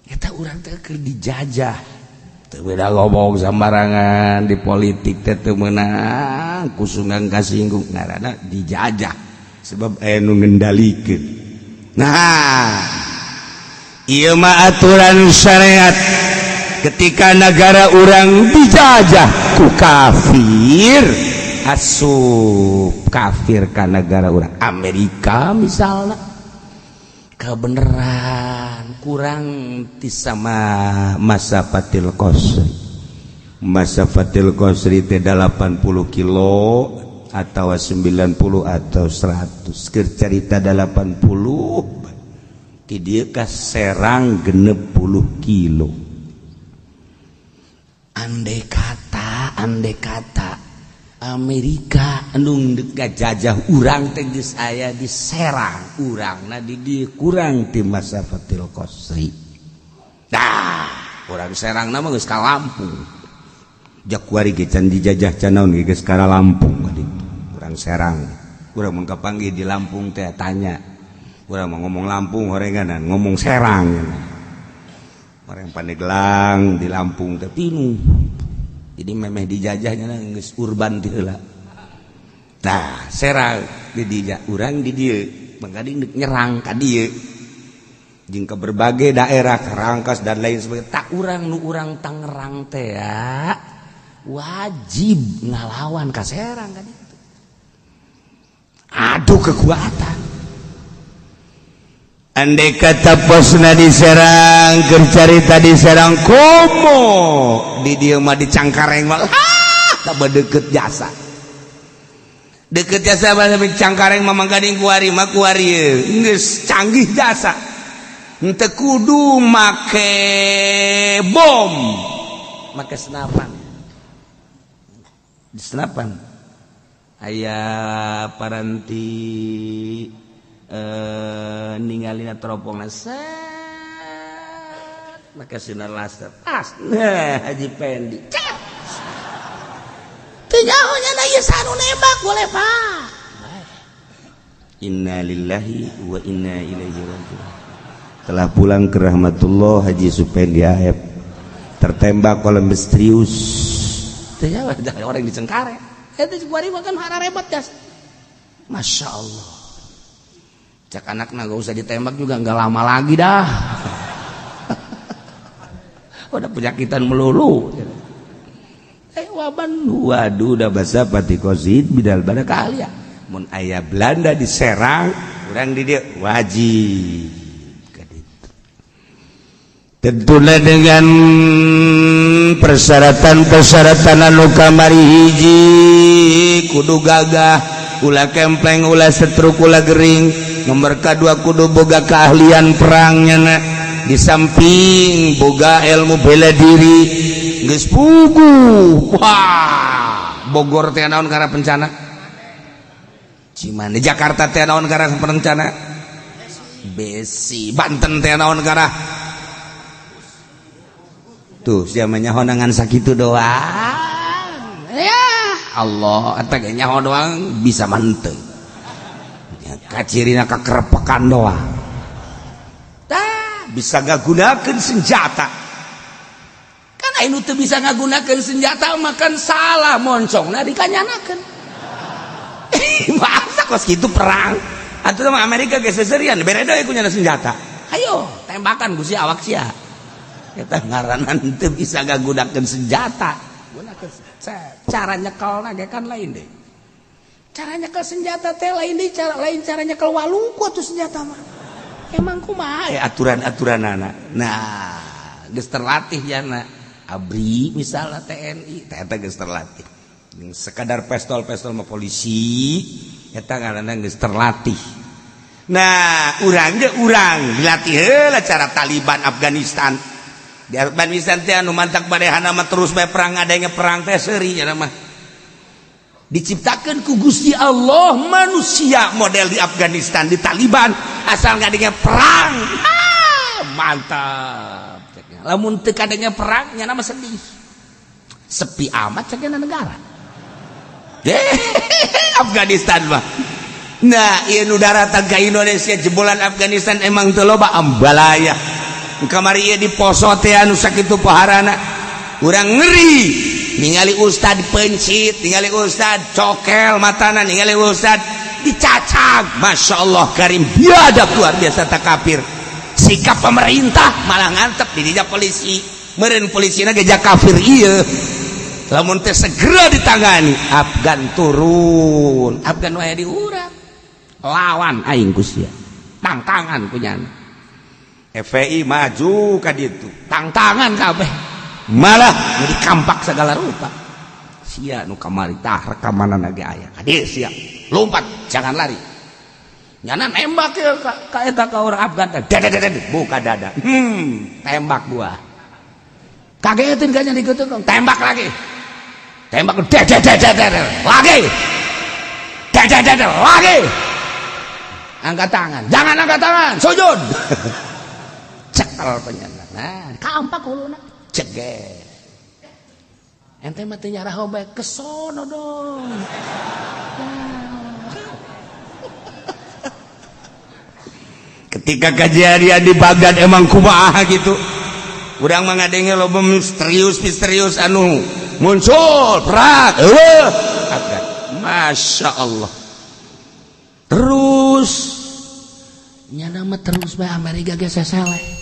Eta urang teh keur dijajah. Teu beda ngomong sambarangan di politik teh teu meunang kusungan kasinggung ngaranna dijajah sebab aya nu ngendalikeun. Nah, ieu mah aturan syariat ketika negara urang dijajah ku kafir, asup kafir ka negara urang Amerika misalnya. Kebenaran kurang ti sama masa Fatil Qasri. Masa Fatil Qasri teh 80 kilo atau 90 atau 100. Keur carita 80 ti dieu ka Serang 60 kilo. Andai kata Amerika anu deuk ngajajah urang teh geus aya di Serang, urangna di dieu kurang ti masa Fatil Qasri. Dah, urang Serangna mah geus ka Lampung. Jakuari ge can dijajah can naon ge geus ka Lampung ka ditu. Urang Serang, urang mun kapanggih di Lampung teh tanya. Urang mah ngomong Lampung horenganan, ngomong Serang. Orang Pandeglang di Lampung teh pinuh. Jadi memeh dijajahnya geus urban ti heula. Nah, Serang di dieu urang di dieu, mangkading deuk nyerang ka dieu. Jeung ke berbagai daerah, Rangkas dan lain sebagainya. Tak urang nu urang Tangerang teh ya, wajib ngalawan ka Serang ka ditu. Aduh kekuatan. Andai kata posna di Serang, keur carita di Serang komo di dieu mah di Cangkareng mah tambah deket jasa. Deket jasa mah sampai Cangkareng mah mangkading kuari mah kuari geus canggih jasa. Henteu kudu make bom, make senapan. Di senapan aya paranti ningalina teropongna set make sinar laser pas nah Haji Pendi cet teu nyaho nya ieu sanu nembak boleh Pak. Innalillahi wa inna ilaihi raji'un. Telah pulang ke rahmatullah Haji Supendi Aep, tertembak oleh misterius. Teu nyaho orang di Cengkareng eta kuari mah kan hararebat gas. Masya Allah. Cak anakna gak usah ditembak juga nggak lama lagi dah. Udah penyakitan melulu. Waban waduh udah bahasa pati kozid bidal pada kali ya. Mun aya Belanda di Serang, urang di dieu wajib. Tentunya dengan persyaratan-persyaratan anu kamari hiji kudu gagah, ulah kempleng, ulah setruk, ulah gering. Nomor kedua kudu boga keahlian perangnya na. Di samping boga ilmu bela diri geus puguh. Wah, Bogor teh naon karena bencana, Cimande Jakarta teh naon karena bencana, besi Banten teh naon karena tuh siamanya honangan sakitu doang ya Allah eta ge nyaho doang bisa manteu ya, kacirina kakerepekan doang tah bisa ngagunakeun senjata kan anu teu bisa ngagunakeun senjata makan salah moncongna dikanyanakeun. Masa kos kitu perang atuh mah Amerika geus seserian bere deui ku nyana senjata, ayo tembakan ku si awak sia. Eta ngaranan teu bisa ngagunakeun senjata. Gunakeun cara nyekelna ge kan lain deh. Cara nyekel senjata teh lain deui, cara lain cara nyekel waluku atuh senjata mah. Emang kumaha ya aturan-aturanana. Nah, geus terlatih jana. ABRI misalnya TNI, teh eta geus terlatih. Sekadar pestol-pestol mah polisi, eta ngaranna geus terlatih. Nah, urang ge urang dilatih heula cara Taliban Afghanistan. Di Afghanistan teh anu mantak badehana mah terus bae perang, adanya perang teh seuri nya mah. Diciptakeun ku Gusti Allah manusia model di Afghanistan di Taliban asal ngadengnya perang. Ah, mantap. Lamun teu kadengnya perang nya mah sedih. Sepi amat ceknya negara. Afghanistan mah. Nah, ieu nu daratan ka Indonesia jebolan Afghanistan emang teu loba ambalaya. Kamari ieu di Poso teh anu sakitu paharana. Urang ngeri ningali ustad pencit, ningali ustad cokel matana, ningali ustad dicacag. Masya Allah karim biadab luar biasa tak kafir. Sikap pemerintah malah ngantep di dinya polisi. Meureun polisina ge kafir ieu. Lamun teh segera ditangani, Afgan turun. Afgan wae di urang. Lawan aing ku sia. Tangtangan kunyana. FPI maju ka ditu. Tangtangan kabeh. Malah nu dikampak segala rupa. Sia nu kamari tah rekamanana ge aya. Ka dieu sia. Lompat, jangan lari. Nyana nembak ya ka eta ka urang Afgan teh. Dada buka dada. Tembak gua. Kagetin kayaknya dikutuk, tembak lagi. Tembak dada lagi. Dada lagi. Angkat tangan. Jangan angkat tangan, sujud. Cekel penyana. Nah, kampak huluna. Ceger. Ente mah teu nyaraho bae kesono dong. Ketika kejadian di Baghdad emang kumaha gitu. Urang mah ngadenge loba misterius-misterius anu muncul perang. Eueuh. Masya Allah. Terus nyana mah terus bae Amerika ge sesele.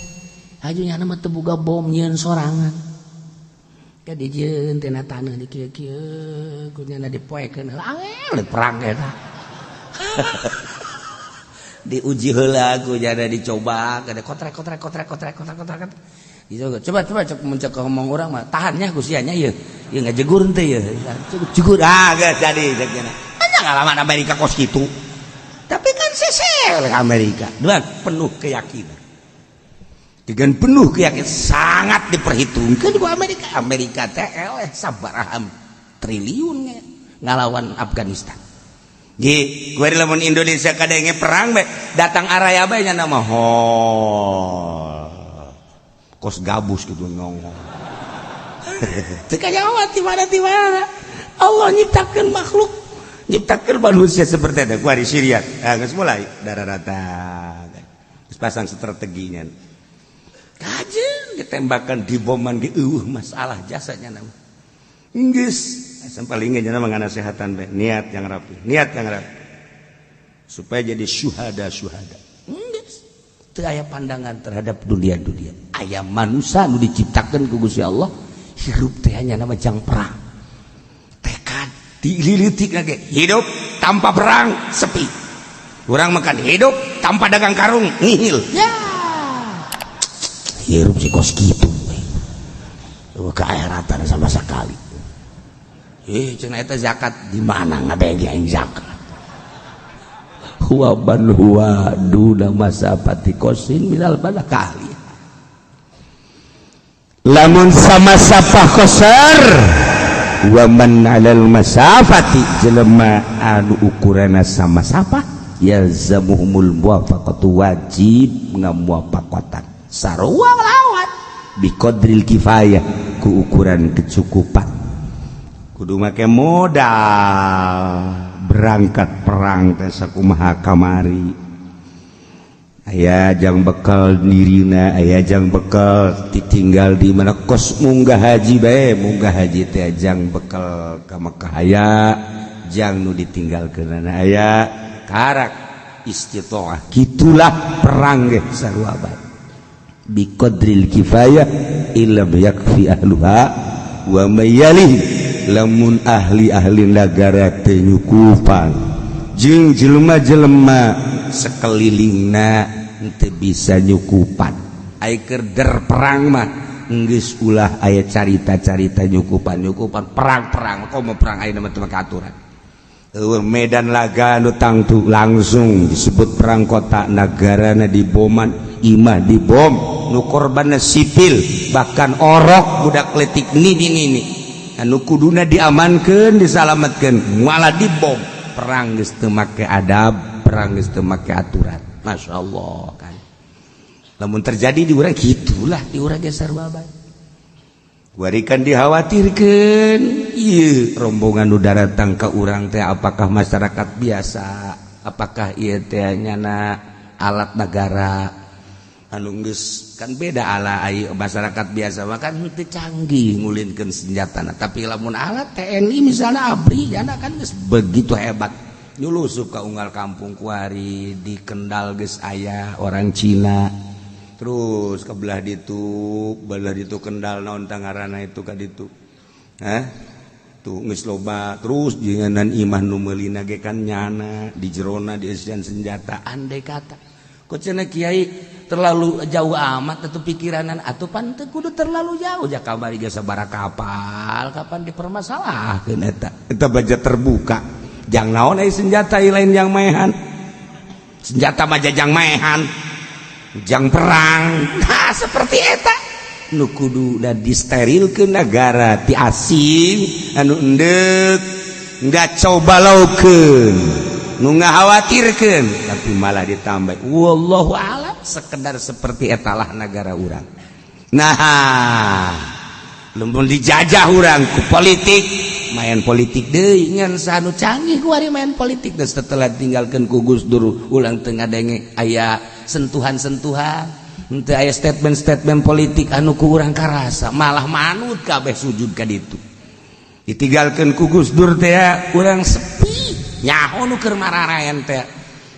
Haju nyana mah teu boga bom nyieun sorangan. Ka dijieun tina taneuh di kieu-kieu ku nyana dipoekeun heula angel perang eta. Diuji heula ku nyana dicoba kada kotrek kotrek kotrek kotrek kotrek kotrek. Dicoba coba coba cek mun cek ngomong urang mah tahannya ku sia nya ieu. Ieu ngajegur teh ieu. Jegur ah geus jadi cek nya. Hanya ngalaman Amerika kos kitu. Tapi kan sesel Amerika dengan penuh keyakinan. Dengan penuh keyakinan sangat diperhitungkan ku Amerika. Amerika teh eleh sabaraha triliun ngalawan Afghanistan. Ji, gue lamun Indonesia kadenge perang bae, datang araya bae nya nama hol. Kos gabus gitu nongol. Teu kanyawa ti mana ti mana. Allah nyiptakeun makhluk, nyiptakeun manusia seperti eta. Kuari Syria. Ah geus mulai darah datang. Geus pasang strateginya. Kajeun ditembakan diboman di eueuh masalah jasanya nama. Geus paling nya mah nganasehatan bae, niat yang rapi, niat yang rapi. Supaya jadi syuhada-syuhada. Geus. Teu aya pandangan terhadap dunia-dunia. Aya manusia nu diciptakeun ku Gusti Allah hirup teh hanya nama jang perang. Tekad dililitik lagi hidup tanpa perang sepi. Urang makan hidup tanpa dagang karung nihil. Ya. Hirup sih kos kitu. Keakhiratan sama sekali. Eh, cenah eta zakat di mana ngadenge aing zakat? Huwa man huwa duna masafati qosin minal bala kali. Lamun sama sapah kosar wa man alal masafati jelema anu ukuranna sama sapah yalzamuhumul muwafaqatu wajib ngamuwafaqatan sarua ngelawan biqadril kifayah ku ukuran kecukupan kudu make modal berangkat perang teh sakumaha kamari aya jang bekal dirina, aya jang bekal ditinggal di mana kos munggah haji bae, munggah haji teh jang bekal ka Mekah aya jang nu ditinggalkeunana aya karak istitoah. Gitulah perang ge sarua bae biqadril kifayah illam yakfi ahluha wa mayalih. Lamun ahli-ahli negara teh nyukupan jeung jelema-jelema sekelilingna teu bisa nyukupan, ai keur der perang mah geus ulah aya carita-carita nyukupan-nyukupan. Perang-perang komo perang ayeuna mah teu make aturan. Eueuh medan laga anu tangtu langsung disebut perang kota, nagarana diboman, imah dibom, nu korbanna sipil bahkan orok budak letik nini nini anu kuduna diamankeun disalametkeun malah dibom. Perang geus teu make adab, perang geus teu make aturan. Masya Allah kan lamun terjadi di urang gitulah, di urang ge sarua bae. Warikan dikhawatirkan ieu rombongan nu daratang ka urang teh apakah masyarakat biasa, apakah ieu teh nyana alat negara anu geus kan beda. Ala ai masyarakat biasa mah kan teu canggih ngulinkeun senjatana, tapi lamun alat TNI misalnya ABRI nyana kan geus begitu hebat nyulusup ka unggal kampung. Kuari di Kendal geus aya orang Cina, terus ke belah ditu, belah ditu Kendal naon tangarana itu ka ditu, hah tuh geus loba. Terus janganan imah nu meulina ge kan nyana di jerona dieusian senjata. Andai kata kok cenah kiai terlalu jauh amat atau pikiranan atau pan teu kudu terlalu jauh ja, kamari ge sabaraha kapal kapan dipermasalahkeun eta. Eta baja terbuka jang naon ai senjata lain yang maehan, senjata mah jang maehan, jang perang. Nah, seperti eta nu kudu da disterilkeun negara ti asing anu endek nggak coba laukeun nu ngakhawatirkeun, tapi malah ditambah. Wallahu alam, sekedar seperti etalah negara urang. Nah, lamun dijajah urang ku politik, main politik deui ngan sanu canggih kuari main politik dan setelah tinggalkan ku Gus Dur ulang tengah denge aya sentuhan-sentuhan henteu aya statement-statement politik anu ku urang karasa, malah manut kabeh sujud ka ditu. Ditinggalkeun ku Gus Dur teh urang sepi nyaho nu keur mararayan teh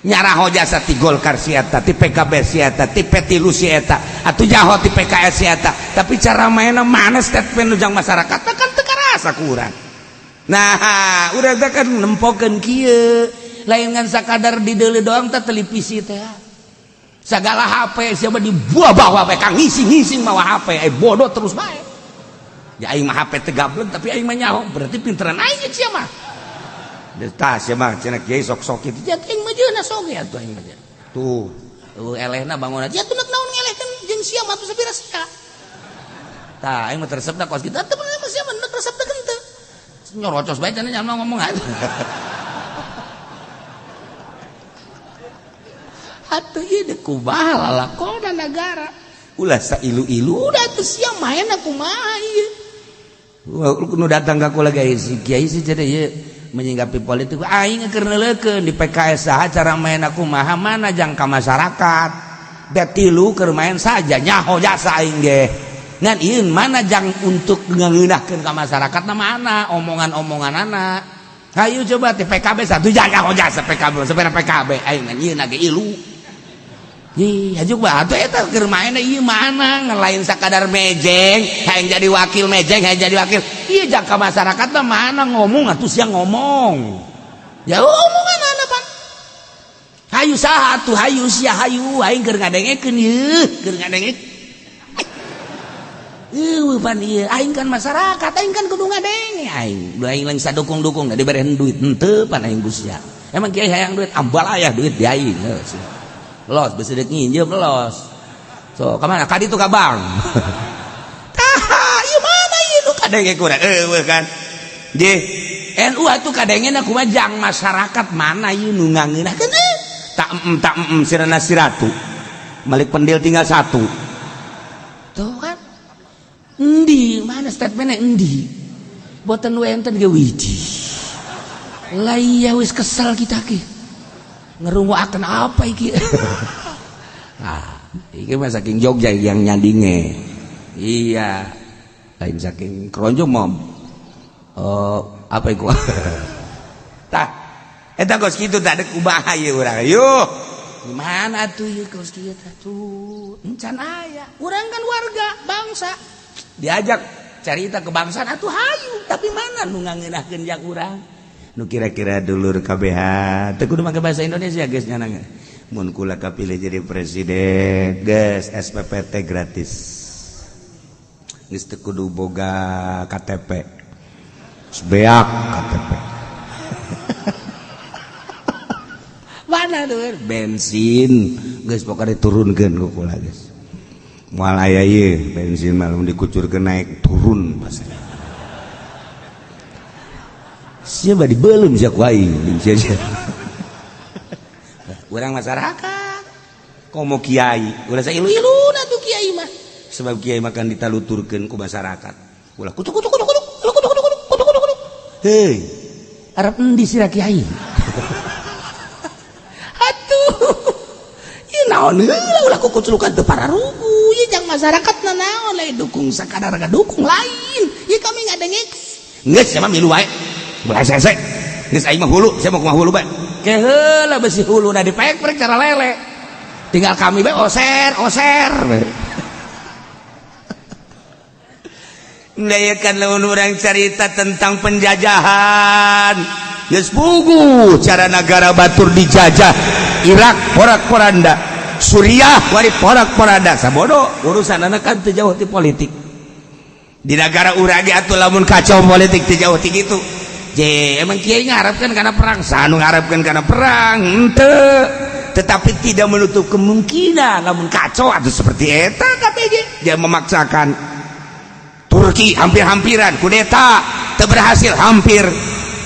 nyaraho jasa ti Golkar si eta, ti PKB si eta, ti P3 si eta, atuh nyaho ti PKS si eta, tapi cara mainna mana, statement nu jang masyarakat kan teu karasa ku urang. Nah, urang teh kan nempokeun kieu lain ngan sakadar di deuleu doang teh. Televisi teh segala HP siapa dibuah bawa HP kang ngising-ngising mawa HP eh bodoh terus bae ya. Aing mah HP teu gablek, tapi aing mah nyaho, berarti pinteran aing sia mah. Tah sia mah cenah kiai sok-sok kitu. Ya aing mah jeuna sok ya tuh aing mah tuh. Tuh elehna bangun aja tuh, naon ngelehkeun jeung sia mah tuh sapira sia. Tah aing mah resepna kos kitu teu mah sia mah resepna teu nyorocos bae cenah nya ngomong aja. Atuh ieu deh kumaha lalakona negara ulah sailu-ilu. Udah tuh sia main aku mah ieu. Nu datang ka kula kiai si kiai sih jadi ieu menyinggapi politik aing keur neuleukeun di PKS saha cara main aku mah mana jangka masyarakat betilu keur main saja nyaho jasa aing ge ngan ieu mana jang untuk ngeunahkeun ka masyarakat na mana omongan-omongan anak. Hayu coba di PKB satu nyaho jasa PKB sepeda PKB aing ngan ieu ge ilu. Ih, hajuk batu eta keur maen ieu mana ngelain sakadar mejeng, hayang jadi wakil mejeng, hayang jadi wakil. Ieu jangka masyarakat mah mana ngomong atuh sia ngomong. Ya omongan ana pan. Hayu saha atuh hayu sia hayu aing keur ngadengekeun ieu, keur ngadenge. Eueuh pan ieu aing kan masyarakat, aing kan kudu ngadenge aing. Duh aing lain sadukung-dukung da dibere duit henteu pan aing ku sia. Emang kiai hayang duit ambal aya duit di aing heuh. Los besi dek nginjem los. So ka mana ka ditu ka bank. Tah, ieu mana ieu nu kadenge kurang eueuh kan. Je NU atuh kadengena kumaha jang masyarakat mana ieu nu ngangeunahkeun tak sirana siratu. Malik pendil tinggal satu. Tuh kan. Endi mana statementnya endi? Boten wenten ge wiji. Lah iya wis kesel kita ki. Ngerungokaken apa iki? Ah, iki mah saking Jogja yang nyandinge. Iya. Lain saking Kronjo mom. Oh, apa iku? Tah, eta kos kitu tah dek kumaha ieu urang. Yuh. Gimana tuh ieu kos kieu tah tuh? Encan aya. Urang kan warga bangsa. Diajak carita kebangsaan atuh hayu, tapi mana nu ngangeunahkeun jak urang? Nu kira-kira dulur KBH teu kudu make bahasa Indonesia geus nya nang. Mun kula kapilih jadi presiden, geus SPPT gratis. Geus teu kudu boga KTP. Beak KTP. Mana dulur? Bensin geus pokokna diturunkeun ku kula geus. Moal aya ieu bensin mah lamun dikucurkeun naik turun pasti. Sia badi belum sia ku aing sia sia. Urang masyarakat komo kiai ulah sailu-iluna tuh kiai mah. Sebab kiai mah kan ditaluturkeun ku masyarakat. Ulah kutuk kutuk kutuk kutuk kutuk kutuk kutuk kutuk kutuk. Hei, Arab endi sira kiai? Atuh. Ieu naon heula ulah kukuculukan teu pararugu. Ieu jang masyarakat na naon lain dukung sakadar dukung lain. Ieu kami ngadengek. Geus sia mah milu wae. Mulai sese. Geus aing mah hulu, sia mah kumaha hulu bae. Ke heula besi huluna dipek-pek cara lele. Tinggal kami bae oser, oser. Ndayakan lamun urang carita tentang penjajahan. Geus puguh cara negara batur dijajah. Irak porak-poranda, Suriah wari porak-poranda. Sabodo urusan anak kan teu jauh ti politik. Di negara urang ge atuh lamun kacau politik teu jauh ti kitu. Je, emang kiai ngarepkeun kana perang, sanu ngarepkeun kana perang, henteu. Tetapi tidak menutup kemungkinan lamun kacau atau seperti eta KPG. Dia memaksakan Turki hampir-hampiran kudeta teu berhasil hampir.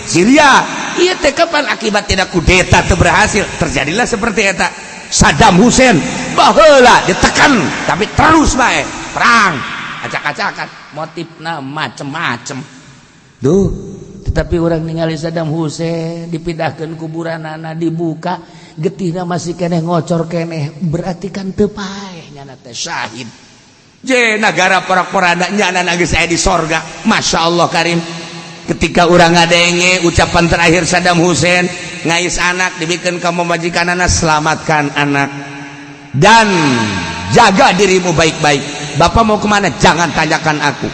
Syria ieu teh kapan akibat tidak kudeta teu berhasil terjadilah seperti eta. Saddam Hussein baheula ditekan tapi terus bae perang acak-acakan motifna macem-macem. Duh, tetapi orang ningali Saddam Hussein dipindahkeun kuburanana dibuka getihna masih keneh ngocor keneh berarti kan teu paeh nyana teh syahid. Je nagara porak-poranda nyana geus aya di sorga. Masya Allah karim. Ketika urang ngadenge ucapan terakhir Saddam Hussein ngais anak dibikeun ka pamajikanana selamatkan anak dan jaga dirimu baik-baik. Bapak mau kemana? Jangan tanyakan aku.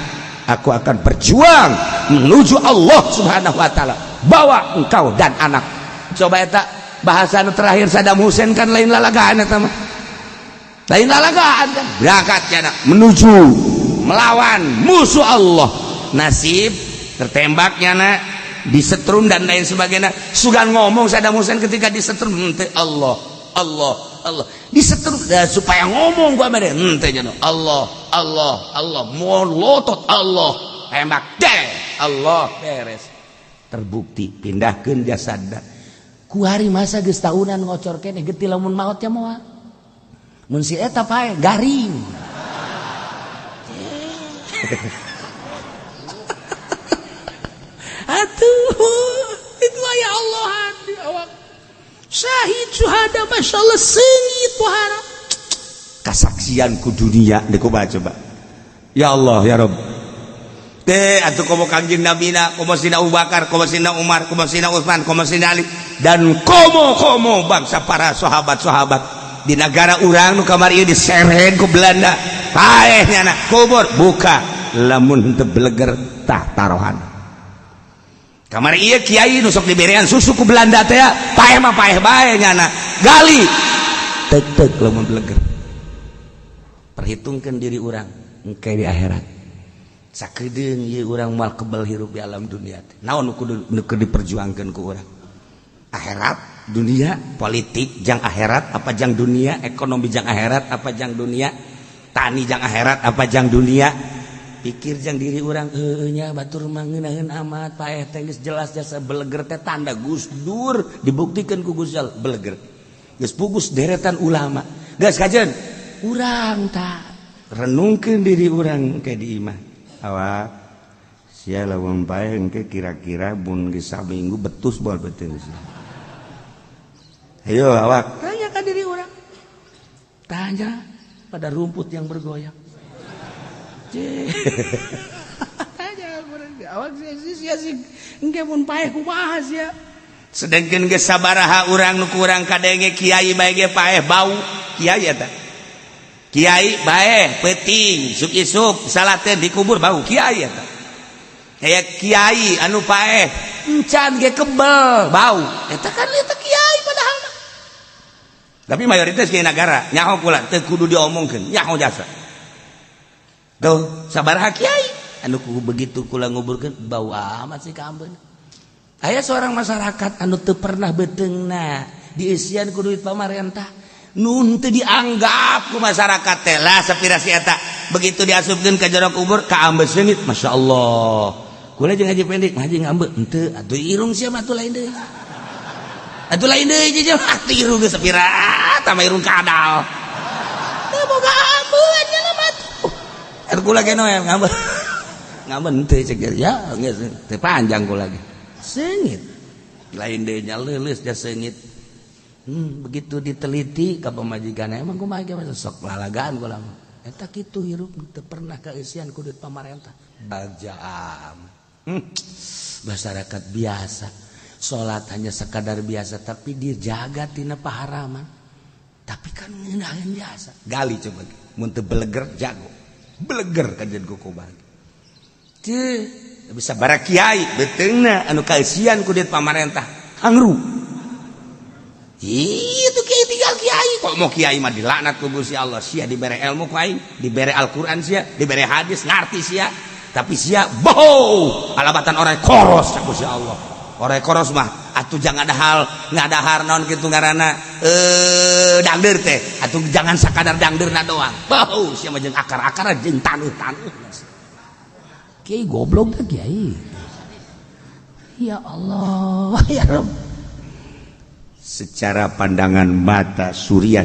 Aku akan berjuang menuju Allah Subhanahu wa taala. Bawa engkau dan anak. Coba eta bahasa terakhir Saddam Hussein kan lain lalagaan eta mah. Lain lalagaan kan. Berangkat ya anak menuju melawan musuh Allah. Nasib tertembaknya nak disetrum dan lain sebagainya. Sugan ngomong Saddam Hussein ketika disetrum henteu Allah Allah Allah disetrum supaya ngomong gua mah henteu nya Allah Allah Allah molotot Allah tembak deh Allah beres terbukti pindahkeun jasadna kuari masa geus taunan ngocor keneh getih lamun maot nya moal mun si eta pae garing. Atuh itu aya Allah di awak syahid syuhada masya Allah seungit pohara kasaksian ku dunia deuk coba coba ya Allah ya Rabb teh atuh komo Kangjeng Nabina komo Sina Abu Bakar komo Sina Umar komo Sina Utsman komo Sina Ali dan komo-komo bangsa para sahabat-sahabat Di negara urang nu kamari ieu diseret ku Belanda, paeh nyana, kubur buka, lamun henteu beleger tah tarohan. Kamari ieu kiai nu sok diberean susu ku Belanda teh, paeh mah paeh bae nyana, gali tek tek lamun beleger. Perhitungkan diri urang engke di akhirat. Sakedeung ieu urang moal kebel hirup di alam dunia teh. Naon nu kudu nu keur diperjuangkeun ku urang? Akhirat, dunia, politik jang akhirat apa jang dunia, ekonomi jang akhirat apa jang dunia, tani jang akhirat apa jang dunia. Pikir jang diri urang, heueuh nya batur mah ngeunaheun amat paeh teh geus jelas jasa beleger teh tanda Gus Dur dibuktikan ku Gus Jalal beleger. Geus pugus deretan ulama. Geus kajen urang tak renungkeun diri urang ke di imah. Awak sia lamun paeh engke kira-kira mun geus saminggu betus moal beuteung sia. Ayo awak tanya ke diri orang, tanya pada rumput yang bergoyang. Tanya awak sia sia sih engke mun paeh kumaha sia. Sedangkan geus sabaraha urang nu kurang kadenge kiai bae ge paeh bau kiai eta. Kiai bae peuting isuk-isuk salateun dikubur bau kiai eta. Kayak kiai anu paeh encan ge kebel bau eta kan eta kiai padahal. Tapi mayoritas kiai nagara nyaho kula teu kudu diomongkeun nyaho jasa. Tuh sabaraha kiai anu begitu kula nguburkeun bau amat sih kaambeun. Aya seorang masyarakat anu teu pernah beuteungna diisian ku duit pamarentah nu teu dianggap ku masyarakat teh lah sapira si eta begitu diasupkeun ka jero kubur kaambe seungit masyaallah. Kula jeung Haji Pendek haji ngambe henteu atuh irung sia mah atuh lain deui. Atuh lain deui jeung atuh irung geus sapira tama irung kadal. Teu boga ambeun nya mah atuh. Atuh kula ge noel ngambe. Ngambe henteu cek ya geus teu panjang kula ge. Seungit. Lain deui nya leuleus ja seungit. Begitu diteliti ka pamajikan emang kumaha ge sok lalagaan kula mah. Eta kitu hirup teu pernah kaeusian ku duit pamarentah. Bagja amat. Masyarakat biasa salat hanya sekadar biasa tapi dijaga tina paharaman. Tapi kan ngeunaheun jasa. Gali coba mun teu beleger jago. Beleger kajian ku kubah. Teu bisa bara kiai beuteungna anu kaeusian ku duit pamarentah hangru. Itu kiai tinggal kiai. Kok mau kiai mah dilaknat ku Gusti Allah. Sia dibere ilmu ku aing, dibere Al-Qur'an sia, dibere hadis ngarti sia. Tapi sia bohong, alabatan orang koros ku Gusti Allah. Orang koros mah atuh jangan ada hal ngadahar naon kitu ngaranna dangdeur teh. Atuh jangan sakadar dangdeurna doang. Bau sia mah jeung akar-akar jeung taneuh-taneuh. Kiai goblok teh kiai. Ya Allah, ya Rabb. Secara pandangan mata surya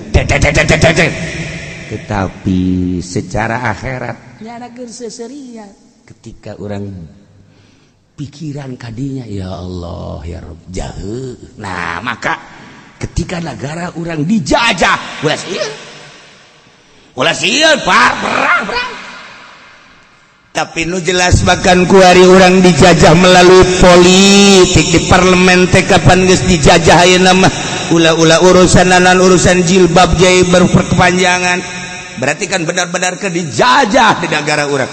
tetapi secara akhirat nyana keur seserian. Ketika orang pikiran kadinya ya Allah ya Rabb jahe. Nah maka ketika negara orang dijajah ulah sieun perang perang. Tapi nu jelas bahkan kuari orang dijajah melalui politik di parlemen teh kapan geus dijajah ayeuna mah ulah-ulah urusan nanan urusan jilbab jai berkepanjangan berarti kan benar-benar ke dijajah di negara urang.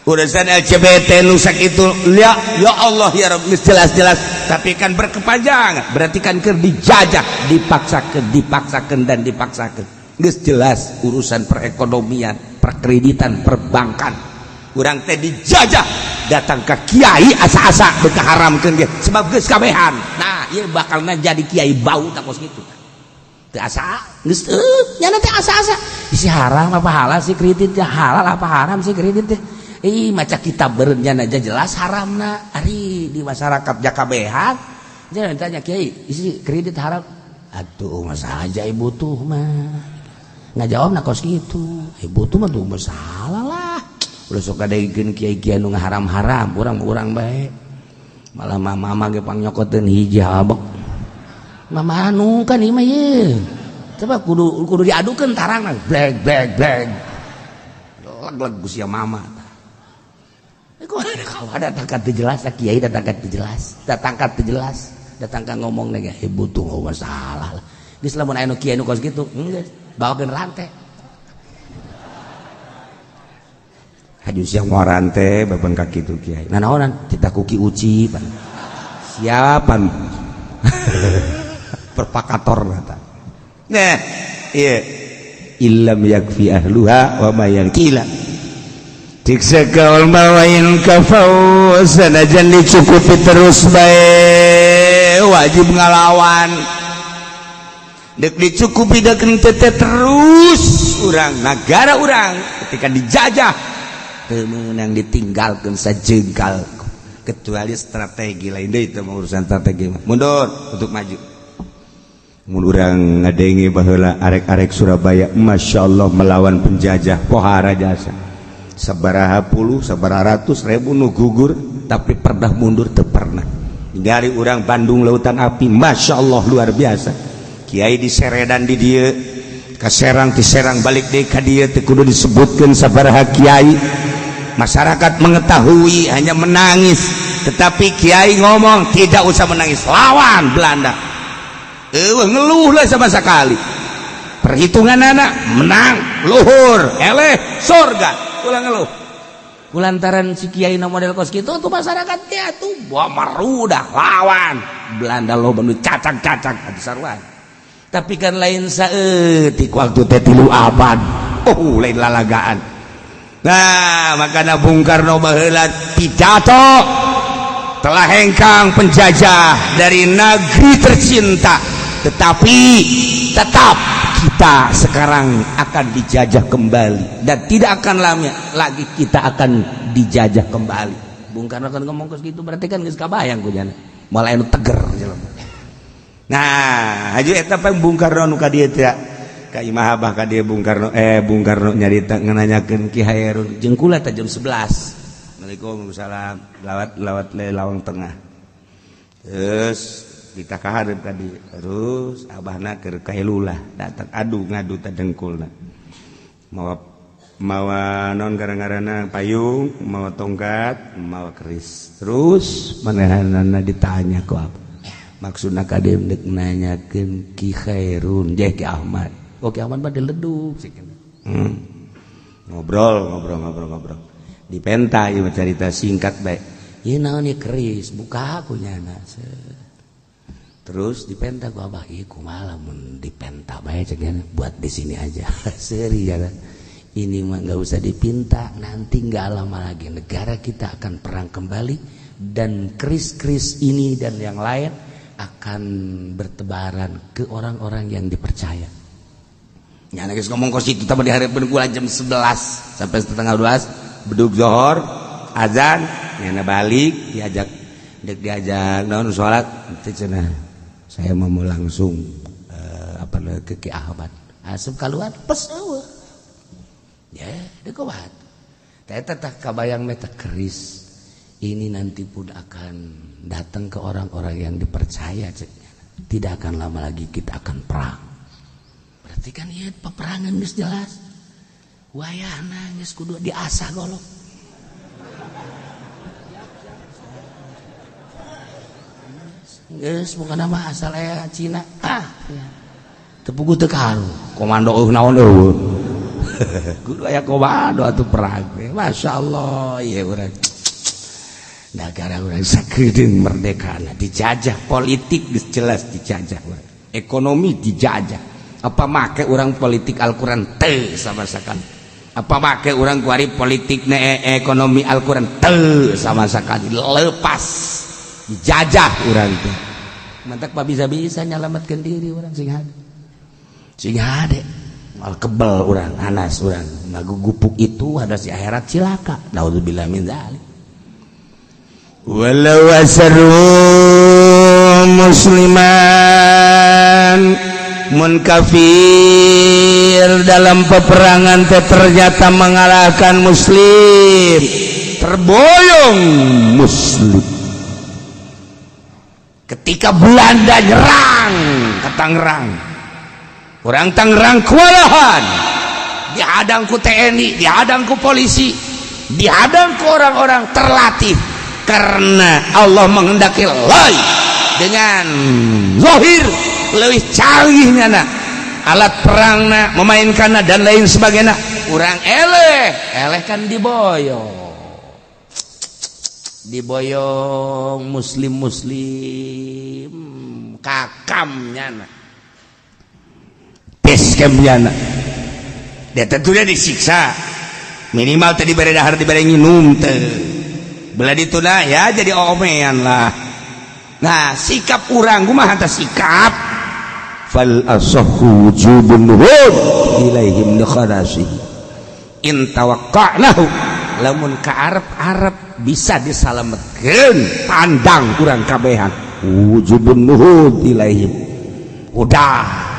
Urusan LGBT nusak itu ya ya Allah ya Rabb jelas-jelas tapi kan berkepanjangan berarti kan keur dijajah dipaksakeun dipaksakeun dan dipaksakeun. Geus jelas urusan perekonomian, perkreditan, perbankan urang teh dijajah datang ke kiai asa-asa beuka haramkeun ge sebab geus kabehan. Nah ieu bakalna jadi kiai bau tak kos kitu teu asa geus nyana teh asa-asa isi haram apa halal sih kredit teh halal apa haram sih kredit teh ih maca kitab beureun nyana aja jelas haramna ari di masyarakat jakabehan jangan tanya kiai isi kredit haram atuh mah saja ibu tuh mah ngajawab na kos kitu ibu tuh mah tuh masalah lah. Ulah sok kadengkeun kiai-kiai nu ngaharam-haram urang-urang bae malah mama ge pangnyokoteun hijab mama anu kan ieu mah ye coba kudu diadukeun tarangna blek blek blek leg-leg ku sia mama. Kalau ada datang teu jelas kiai datang teu jelas datang teu jelas datang ka ngomong ge ibu tuh masalah lah. Geus lamun aya nu kieu nu kos kitu, geus bawakeun rantai. Haju siang mau rantai baban kaki tu kiai. Nanaonan titah ku Ki Uci pan. Siapan? Perpakator kata. Nah, iya. Illam yakfi ahluha wa ma yankila. Tiksa kaul mawain kafau sanajan dicukupi terus bae wajib ngalawan. Dek dicukupi dek tete terus urang nagara urang ketika dijajah teu meunang ditinggalkeun sajengkal kecuali strategi lain deui itu mah urusan strategi mah mundur untuk maju. Mun urang ngadenge baheula arek-arek Surabaya Masya Allah melawan penjajah pohara jasa sabaraha puluh sabaraha ratus ribu nu gugur tapi pernah mundur teu pernah. Dari urang Bandung Lautan Api Masya Allah luar biasa kiai di Seredan di dieu ka Serang ti Serang balik deui ka dieu teu kudu disebutkeun sabaraha kiai. Masyarakat mengetahui hanya menangis tetapi kiai ngomong tidak usah menangis lawan Belanda. Ngeluh lah sama sekali. Perhitungan anak menang luhur eleh surga ulah ngeluh. Kulantaran si kiai na model kos kitu tuh masyarakat dia tuh buah marudah lawan Belanda lo benu cacak-cacak atuh sarua. Tapi kan lain saeutik waktu teh 3 abad. Oh lain lalagaan. Nah makana Bung Karno baheula pidato telah hengkang penjajah dari negeri tercinta, tetapi tetap kita sekarang akan dijajah kembali dan tidak akan lama lagi kita akan dijajah kembali. Bung Karno kan ngomong kos gitu berarti kan geus kabayang ku jana. Malah anu teger jelema. Nah, haju eta pa Bung Karno nu ka dieu teh ka imah abah ka dieu Bung Karno Bung Karno nyarita ngananyakeun Ki Hairun jeung kula teh jam 11. Waalaikumsalam lawat le lawang tengah. Terus ditakahareup ka dieu. Terus abahna keur kahelulah datang adu ngadu teh dengkulna. Mawa mawa non gara-garana payung, mawa tongkat, mawa keris. Terus manehanana ditanya ku apa? Maksudna ka dieu deuk nanyakeun Ki Khairun jeung Ki Ahmad. Oh Ki Ahmad mah dileduk sih. Ngobrol ngobrol ngobrol ngobrol. Dipenta ieu cerita singkat bae. Ieu naon ieu keris buka ku nyana. Terus dipenta ku abah ieu kumaha lamun dipenta bae cek nyana buat di sini aja. Seuri ya. Ini mah nggak usah dipinta, nanti nggak lama lagi negara kita akan perang kembali dan keris-keris ini dan yang lain akan bertebaran ke orang-orang yang dipercaya. Nyana geus ngomong kos itu tah dihareupeun kula jam 11 sampai setengah 12 bedug zohor azan nyana balik diajak dek diajak naon salat teu cenah saya mau langsung apa ke Ki Ahmad asup kaluar pes eueuh ya deuk kuat teh teh kabayang meta keris ini nanti pun akan datang ke orang-orang yang dipercaya cek. Tidak akan lama lagi kita akan perang. Berarti kan ieu peperangan geus jelas. Wayahna geus kudu diasah golok. Geus bukan nama asal aya Cina. Ah, ya. Teu puguh teu karu. Komando eueuh naon eueuh. Kudu aya komando atuh perang. Masyaallah ieu urang. Negara urang sakedeung merdekana dijajah politik geus jelas dijajah urang. Ekonomi dijajah. Apa make urang politik Al-Qur'an teu sama sekali. Apa make urang kuari politik ekonomi Al-Qur'an teu sama sekali lepas dijajah urang teh. Mantak pa bisa-bisa nyalametkeun diri urang sing hade. Sing hade mal kebel urang hanas urang ngagugupuk itu ada si akhirat cilaka. Naudzubillah min dzalik. Walau asru musliman mun kafir dalam peperangan teh ternyata mengalahkan muslim, terboyong muslim. Ketika Belanda nyerang ke Tangerang, orang Tangerang kewalahan, dihadang ku TNI, dihadang ku polisi, dihadang ku orang-orang terlatih. Karena Allah menghendaki lay dengan zahir leuwih canggih nyana alat perangna memainkanna dan lain sebagainya. Urang eleh eleh kan diboyong diboyong muslim-muslim kakam nyana basecamp nyana. Dia tentunya disiksa, minimal tadi dibere dahar, dibere nginum teh, bela dituna ya jadi omean lah. Nah sikap urang kumaha tah sikap fal asahhu wujubun nuhud ilaihim li khalasihi in tawaqqa'nahu, lamun ka Arab-Arab bisa disalametkeun tandang urang kabehan wujubun nuhud ilaihim, udah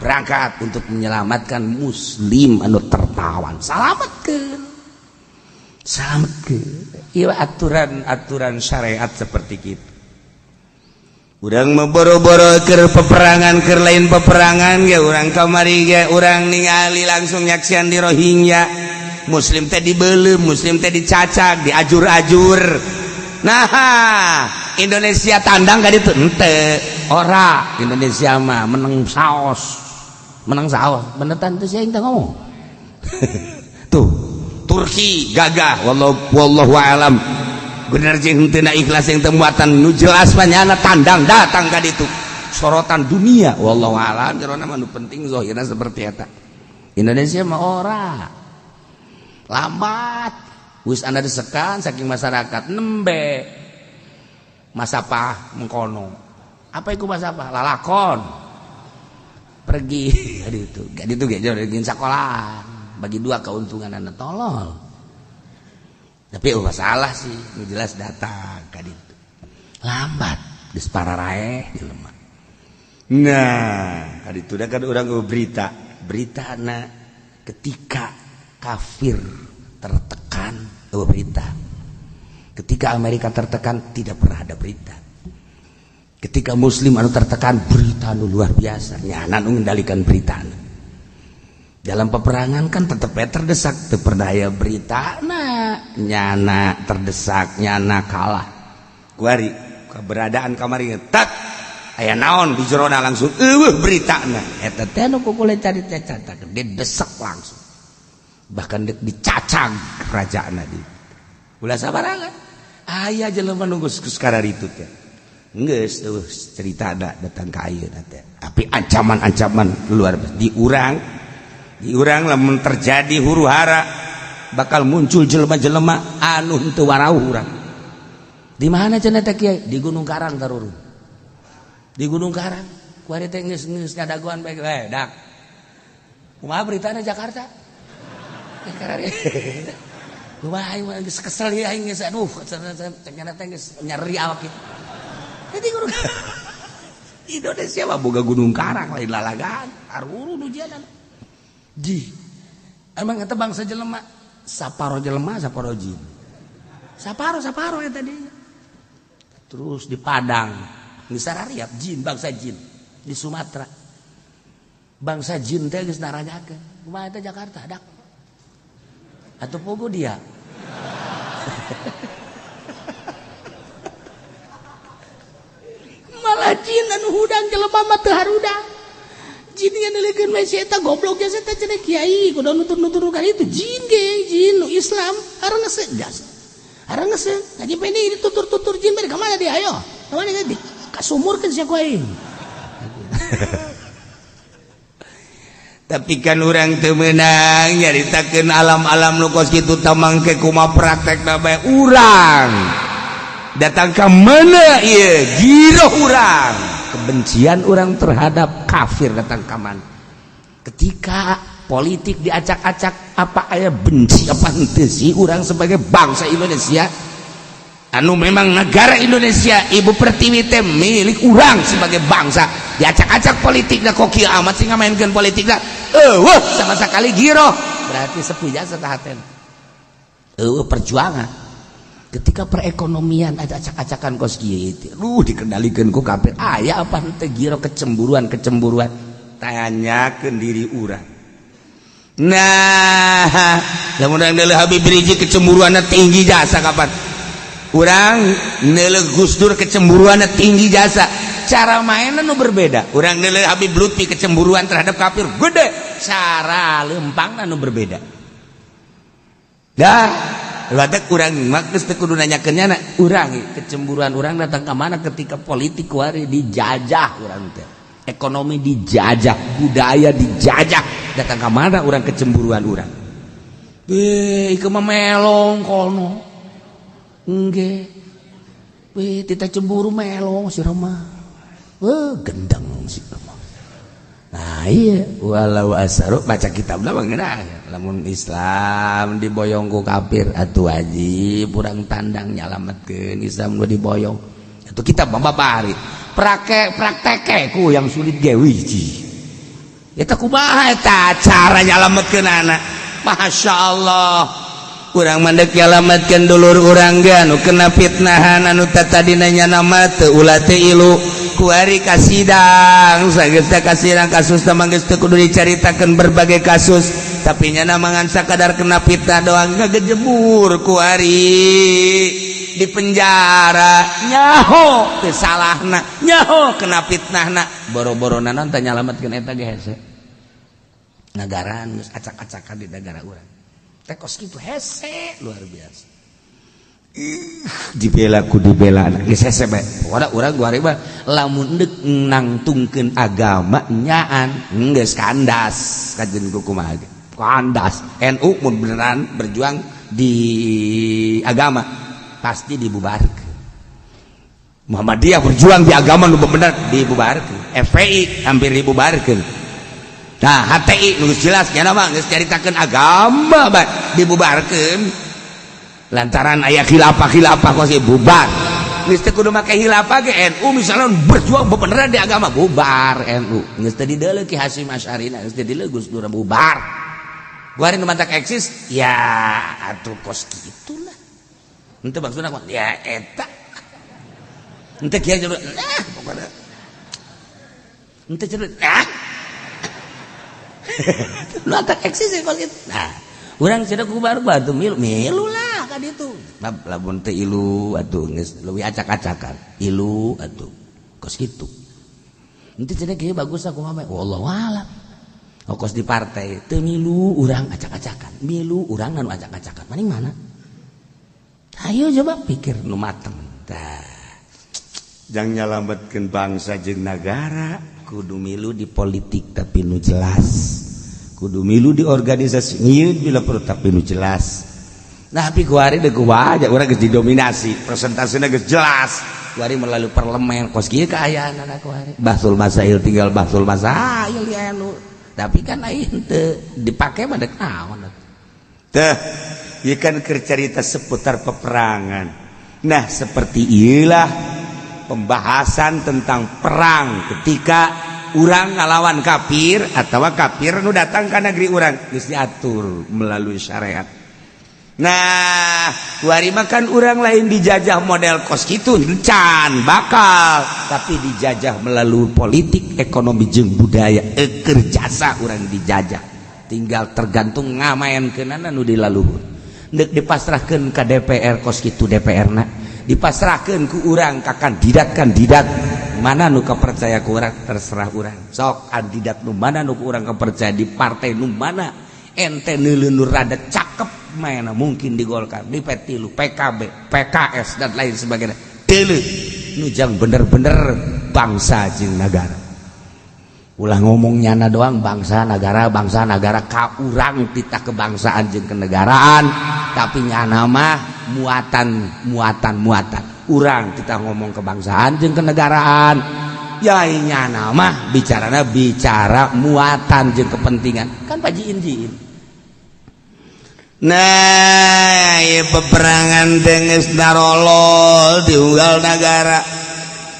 berangkat untuk menyelamatkan muslim anu tertawan, salametkeun salametkeun. Ieu aturan-aturan syariat seperti itu. Urang mah boro-boro keur peperangan, keur lain peperangan ge urang kamari ge urang ningali langsung nyaksian di Rohingya, muslim teh dibeuleum, muslim teh dicacag, diajur-ajur. Nah Indonesia tandang ka ditu henteu, ora. Indonesia mah menang saos, menang saos bener teu sih aing teh ngomong. Tuh Turki gagah, wallahu wallahu alam bener jeung henteu na ikhlas yang temuatan nu jelas mah nyana tandang datang ka ditu sorotan dunia, wallahu alam jerona mah nu penting zahirna seperti eta. Indonesia mah ora, lambat wis anda disekan saking masyarakat nembe masapah mengkono apa iku masapah lalakon pergi itu gak itu gak jauh sekolah bagi dua keuntungan anda tolol. Tapi oh masalah sih nu jelas datang ka ditu lambat geus pararaeh jelema. Nah ka ditu da kan urang berita berita na ketika kafir tertekan oh berita, ketika Amerika tertekan tidak pernah ada berita, ketika muslim anu tertekan berita anu luar biasa nyana nu mengendalikan berita. Dalam peperangan kan tetep terdesak terperdaya berita na nyana terdesak nyana kalah kuari keberadaan kamari tak aya naon di jerona langsung eueuh berita na eta teh nu kukule cari teh catak didesak langsung bahkan dek dicacag kerajaan di ulah sabarangan aya jelema nunggu sekarang itu teh geus eueuh cerita ada datang ka ayeuna teh. Tapi ancaman-ancaman luar biasa di urang lamun terjadi huru hara bakal muncul jelema-jelema anu henteu warauh urang. Di mana cenah teh kiai? Di Gunung Karang tarurun. Di Gunung Karang kuari teh geus geus ngadagoan bae we dak. Kumaha beritana Jakarta? Kumaha aing mah geus kesel ieu aing geus aduh cenah teh geus nyeri awak ieu. Jadi Gunung Indonesia mah boga Gunung Karang lain lalagan arurun ujianan. Ji, emang eta bangsa jelema saparo jelema saparo jin. Saparo saparo eta tadi. Terus di Padang, geus sarariap jin, bangsa jin di Sumatera. Bangsa jin teh geus narajakeun. Kumaha eta Jakarta dak? Atuh pogo dia. Malah jin anu hudang jelema mah teu harudang. Jin ngandelikeun we si eta goblok ge eta cenah kiai kudu nutur-nutur ka itu jin ge jin nu Islam hareungeus jasa. Hareungeus ngaji peni ditutur-tutur jin bari ka mana dia ayo. Ka mana dia kasumurkeun sia ku aing. Tapi kan urang teu meunang nyaritakeun alam-alam nu kos kitu tamangke kumaha praktekna bae urang. Datang ka mana ieu giroh urang. Kebencian orang terhadap kafir datang ka mana? Ketika politik diacak-acak apa aya benci apa henteu sih urang sebagai bangsa Indonesia anu memang negara Indonesia ibu pertiwi teh milik urang sebagai bangsa diacak-acak politikna kok kieu amat sih ngamainkeun politikna eueuh sama sekali giroh berarti sepi jasa tah haten eueuh perjuangan. Ketika perekonomian ada acak-acakan kos kieu teh dikendalikan ku kafir aya apa henteu giroh kecemburuan-kecemburuan tanyakeun diri urang. Nah lamun urang deuleu Habib Rizik kecemburuanna tinggi jasa kapan urang neuleuh Gus Dur kecemburuanna tinggi jasa Cara mainnya nu berbeda. Urang nilai Habib Lutfi kecemburuan terhadap kafir gede, cara lempangna nu berbeda. Dah, badak urang mah geus teu kudu nanyakeun nyana. Urang kecemburuan urang datang ka mana ketika politik kuari dijajah urang teh. Ekonomi dijajah, budaya dijajah. Datang ka mana urang kecemburuan urang? Beh, ieu mah melong kono. Nggih. Weh, tita cemburu melong si Roma. Weh, gendeng si Roma. Nah iya, walau asaru baca kitab lah ngeunah. Lamun Islam diboyong ku kafir atuh wajib urang tandang nyalametkeun Islam nu diboyong. Atuh kitab babari. Praktek ku yang sulit ge wiji. Eta kumaha eta cara nyalametkeun anak? Masya Allah. Urang mandek nyalametkeun dulur urang ge anu kena fitnahan anu tadina nyana mah teu ulah teu ilu. Kuari kasidang sageus teh kasidang kasus teh geus teu kudu dicaritakeun berbagai kasus, tapi nyana mangan sakadar kena fitnah doang ngagejebur kuari di penjara, nyaho teu salahna, nyaho kena fitnahna, boro-boro naon teh nyalametkeun eta ge hese. Negara geus acak-acakan di negara urang teh kos kitu hese luar biasa. Ih, dibela ku dibela geus hese bae. Pokona urang kuari mah lamun deuk nangtungkeun agama nyaan geus kandas kajen ku kumaha ge. Kandas NU mun beneran berjuang di agama pasti dibubarkeun. Muhammadiyah berjuang di agama nu bener dibubarkeun. FPI hampir dibubarkeun. Nah, HTI nu jelas nya mah geus caritakeun agama bae dibubarkeun. Lantaran aya khilafah-khilafah kos bubar. Geus teu kudu make khilafah ge NU misalnya berjuang beneran di agama bubar NU. Geus teu dideuleu Ki Hasyim Asy'ari, geus teu dideuleu Gus Dur bubar. Kuari nu mantak eksis ya atuh kos kitulah. Henteu maksudna ya eta. Henteu kieu nah pokona. Henteu cenah ah. Nu mantak eksis kos kitu. Nah, urang cenah ku baru batu milu milu lah ka ditu. Lamun teu ilu atuh geus leuwih acak-acakan. Ilu atuh kos kitu. Henteu cenah kieu bagus aku mah wallahu alam. Kos di partai teu milu urang acak-acakan, milu urang nu acak-acakan. Maning mana? Ayo coba pikir nu mateng. Tah. Jang nyalametkeun bangsa jeung nagara kudu milu di politik tapi nu jelas. Kudu milu di organisasi nyieun bila perlu tapi nu jelas. Nah, tapi kuari deuk aja urang geus didominasi, presentasina geus jelas. Kuari melalui parlemen kos kieu kaayaan kuari. Bahsul masail tinggal bahsul masail ya nu. Tapi kan aing teu dipake mah dek naon. Teh, ieu kan keur carita seputar peperangan. Nah, seperti ieulah pembahasan tentang perang ketika urang ngalawan kafir atau kafir nu datang ke negeri urang geus diatur melalui syariat. Nah, kuari mah kan urang lain dijajah model kos kitu can bakal, tapi dijajah melalui politik, ekonomi jeung budaya. Eker jasa urang dijajah. Tinggal tergantung ngamaenkeunana nu di laluhur. Deuk dipasrahkeun ka DPR kos kitu DPR-na, dipasrahkeun ku urang ka kandidat-kandidat mana nu kapercaya ku urang terserah urang. Sok kandidat nu mana nu ku urang kapercaya di partai nu mana ente neuleuh nu rada cakep mana mungkin di Golkar, di P3, PKB, PKS dan lain sebagainya. Deuleuh nu jang bener-bener bangsa jeung nagara. Ulah ngomong nyana doang bangsa negara ka urang titah kebangsaan jeung kenegaraan, tapi nyana mah muatan muatan muatan. Urang kita ngomong kebangsaan jeung kenegaraan, ya nyana mah bicarana bicara muatan jeung kepentingan kan pajiin-jiin. Nah, ieu peperangan teh geus narolol di unggal nagara.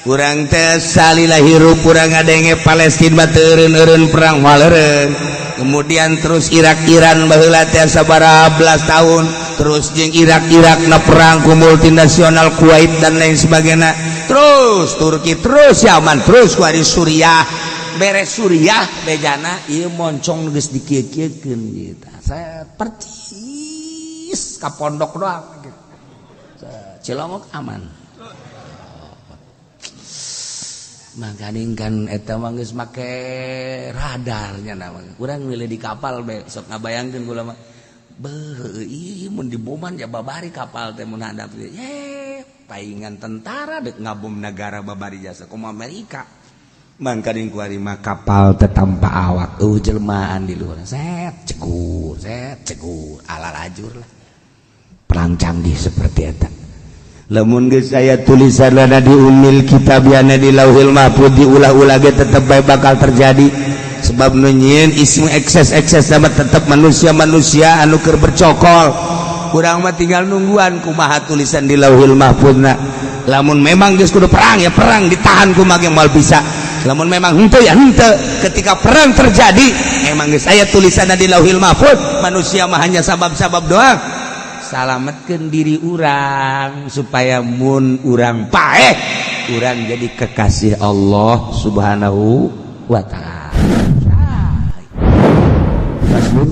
Urang teh salila hirup urang ngadenge Palestina mah teu eureun-eureun perang maleureun. Kemudian terus Irak Iran baheula teh sabaraha belas tahun, terus jeung Irak Irak na perang ku multinasional Kuwait dan lain sebagainya. Terus Turki, terus Yaman, terus ku ari Suriah. Beres Suriah bejana ieu moncong geus dikieu-kieukeun ieu tah. Saya percis ka pondok doang gitu. Cilongok aman. Makaning kan eta mah geus make radarnya nama. Urang milih di kapal be sok ngabayangkeun kula mah. Beuh, ieu mun diboman ya babari kapal teh mun hadap. Ye, paingan tentara dek ngabom negara babari jasa komo Amerika. Mangkaning kuari mah kapal teh tanpa awak, eueuh jelmaan di luhur. Set cegur, ala lajur lah. Perang canggih seperti eta. Lamun geus aya tulisanna di ummil kitab di Lauhil Mahfuz, diulah-ulah ge tetep bae bakal terjadi, sebab nu nyieun ismu ekses-ekses sama tetep manusia-manusia anu keur bercokol. Urang mah tinggal nungguan kumaha tulisan di Lauhil Mahfuzna. Lamun memang geus kudu perang ya perang, ditahan kumaha ge moal bisa. Lamun memang henteu ya henteu. Ketika perang terjadi, emang geus aya tulisanna di Lauhil Mahfuz, manusia mah hanya sabab-sabab doang. Salametkeun diri urang supaya mun urang paeh, urang jadi kekasih Allah Subhanahu wa Ta'ala. Fasbir.